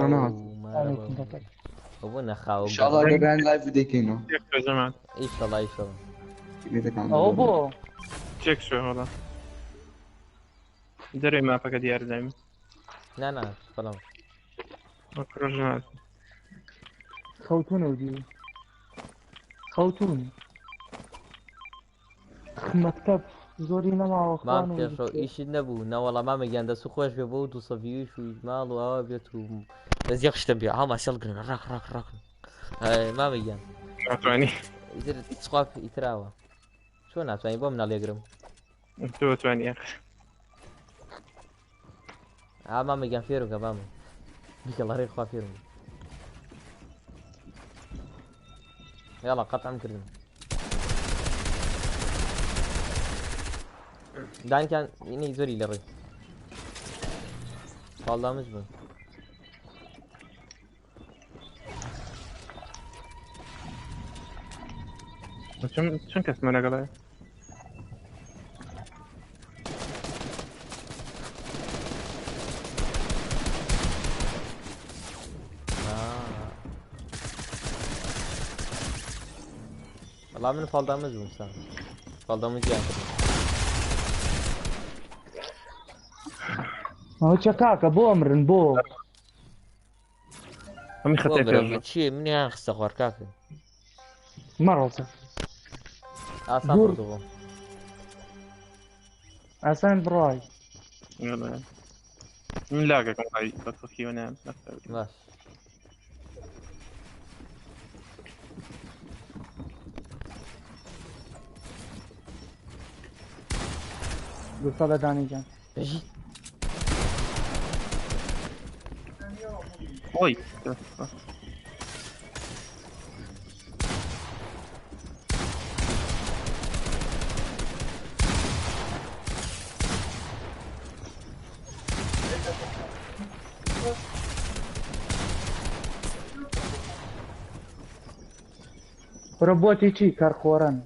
و نەخاوە.
إن شاء الله گەڕان لایڤ دەکەینەوە.
ئیشەڵا ئیشەڵا.
ئەوە بۆ
تێک شوێ وەڵا. دەرەوەی ماپەکە دیار دایم.
نا نا بەڵام.
ڕۆژ
خەوتون و دیو. خەوتون. مەکتەب زۆری نەماوە
مام پێشەوە ئیشت نەبوو نەوەڵا مامە گیان دەست و خۆش بێ بۆ دوو سەڤیوش و ماڵ و ئاوا بێت و دەست یەک شتم بێ ئاما سێڵ گرن ڕاک ڕاک ڕاک مامە گیان
ناتوانی
ئیتر سخوا ئیتراوە چۆن ناتوانی بۆ مناڵ لێگرم
تۆ توانی یاخ
ئا مامە گیان فێرم کە مامە بیکە ڵەڕێ خوا فێرم يلا قطعم کردم دان كان يعني زۆری لە ڕێ پاڵدامز بوو
چەند کەسمە لەگەڵای؟
وەڵا من پاڵدامز بووم سا پاڵدامزیان کردم.
ئەوە چە کاکە بۆ ئەمرن بۆ
هەمی خەتای پێش
چی منیان خستە خوار کاکە
مەڕۆسە
ئاسان
دوور.
بوو.
ئاسان بڕای
من لاگەکەم ڕای بەتڵکیوە نام
باش
دووسە لە دانیجان
بژی
خۆی
ڕۆبۆتی چی کارخۆرن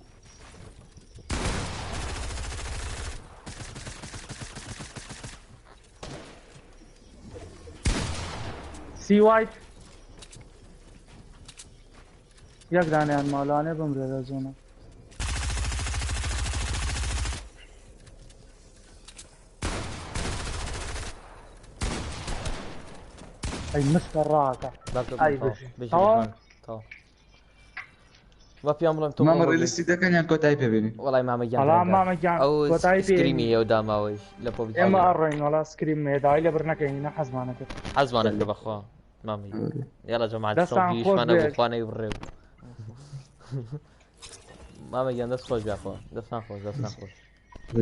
سی وایت یەک دانیان ماڵانێ بمرێ لە زۆنە. ئەی مستە ڕاکە ئەی بژی.
بژی
تەواو؟
تەواو با پێیان بڵێم تۆ
مامە ڕێلیستی دەکەن یان کۆتایی پێ بێنین؟
وەڵای مامە گیان
وەڵا
درەنگە.
مامە گیان
ئەو
کۆتایی پێ
سکریمی هەیە و داماوەیش لە پۆبجی
ئێمە ئەڕۆین وەڵا سکریم هەیە داوای لێ بڕ نەکەین نە حەزمانە کرد.
حەزمانە کرد بەخوا مامە گیان. یاڵا جەماعەت
دەستان
سەڵ
خۆش
بیشمانە بۆ
بێت.
خوانەی بڕێ. مامە گیان دەست خۆش بێ خوا. دەستان خۆش دەستان خۆش.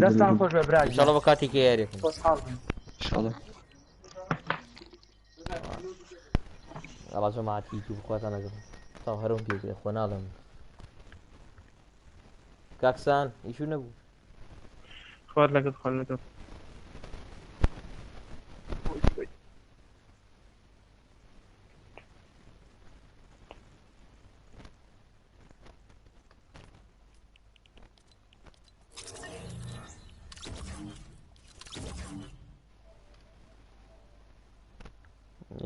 دەستان خۆش بێ برا گیان.
ئینشاڵڵا بە کاتێکی یاریەکەم.
خۆشحاڵ بن.
ئینشاڵڵا.
یاڵا جەماعەت یوتیوب خواتان لەگەڵ. تاو هەرم پێ بێ خۆ ناڵێم. کاکسان ئیشو نەبوو.
خوار لەگەڵ خوار لەگەڵ.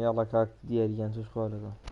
یاڵا کاک دیاریان توش خوا لەگەڵ.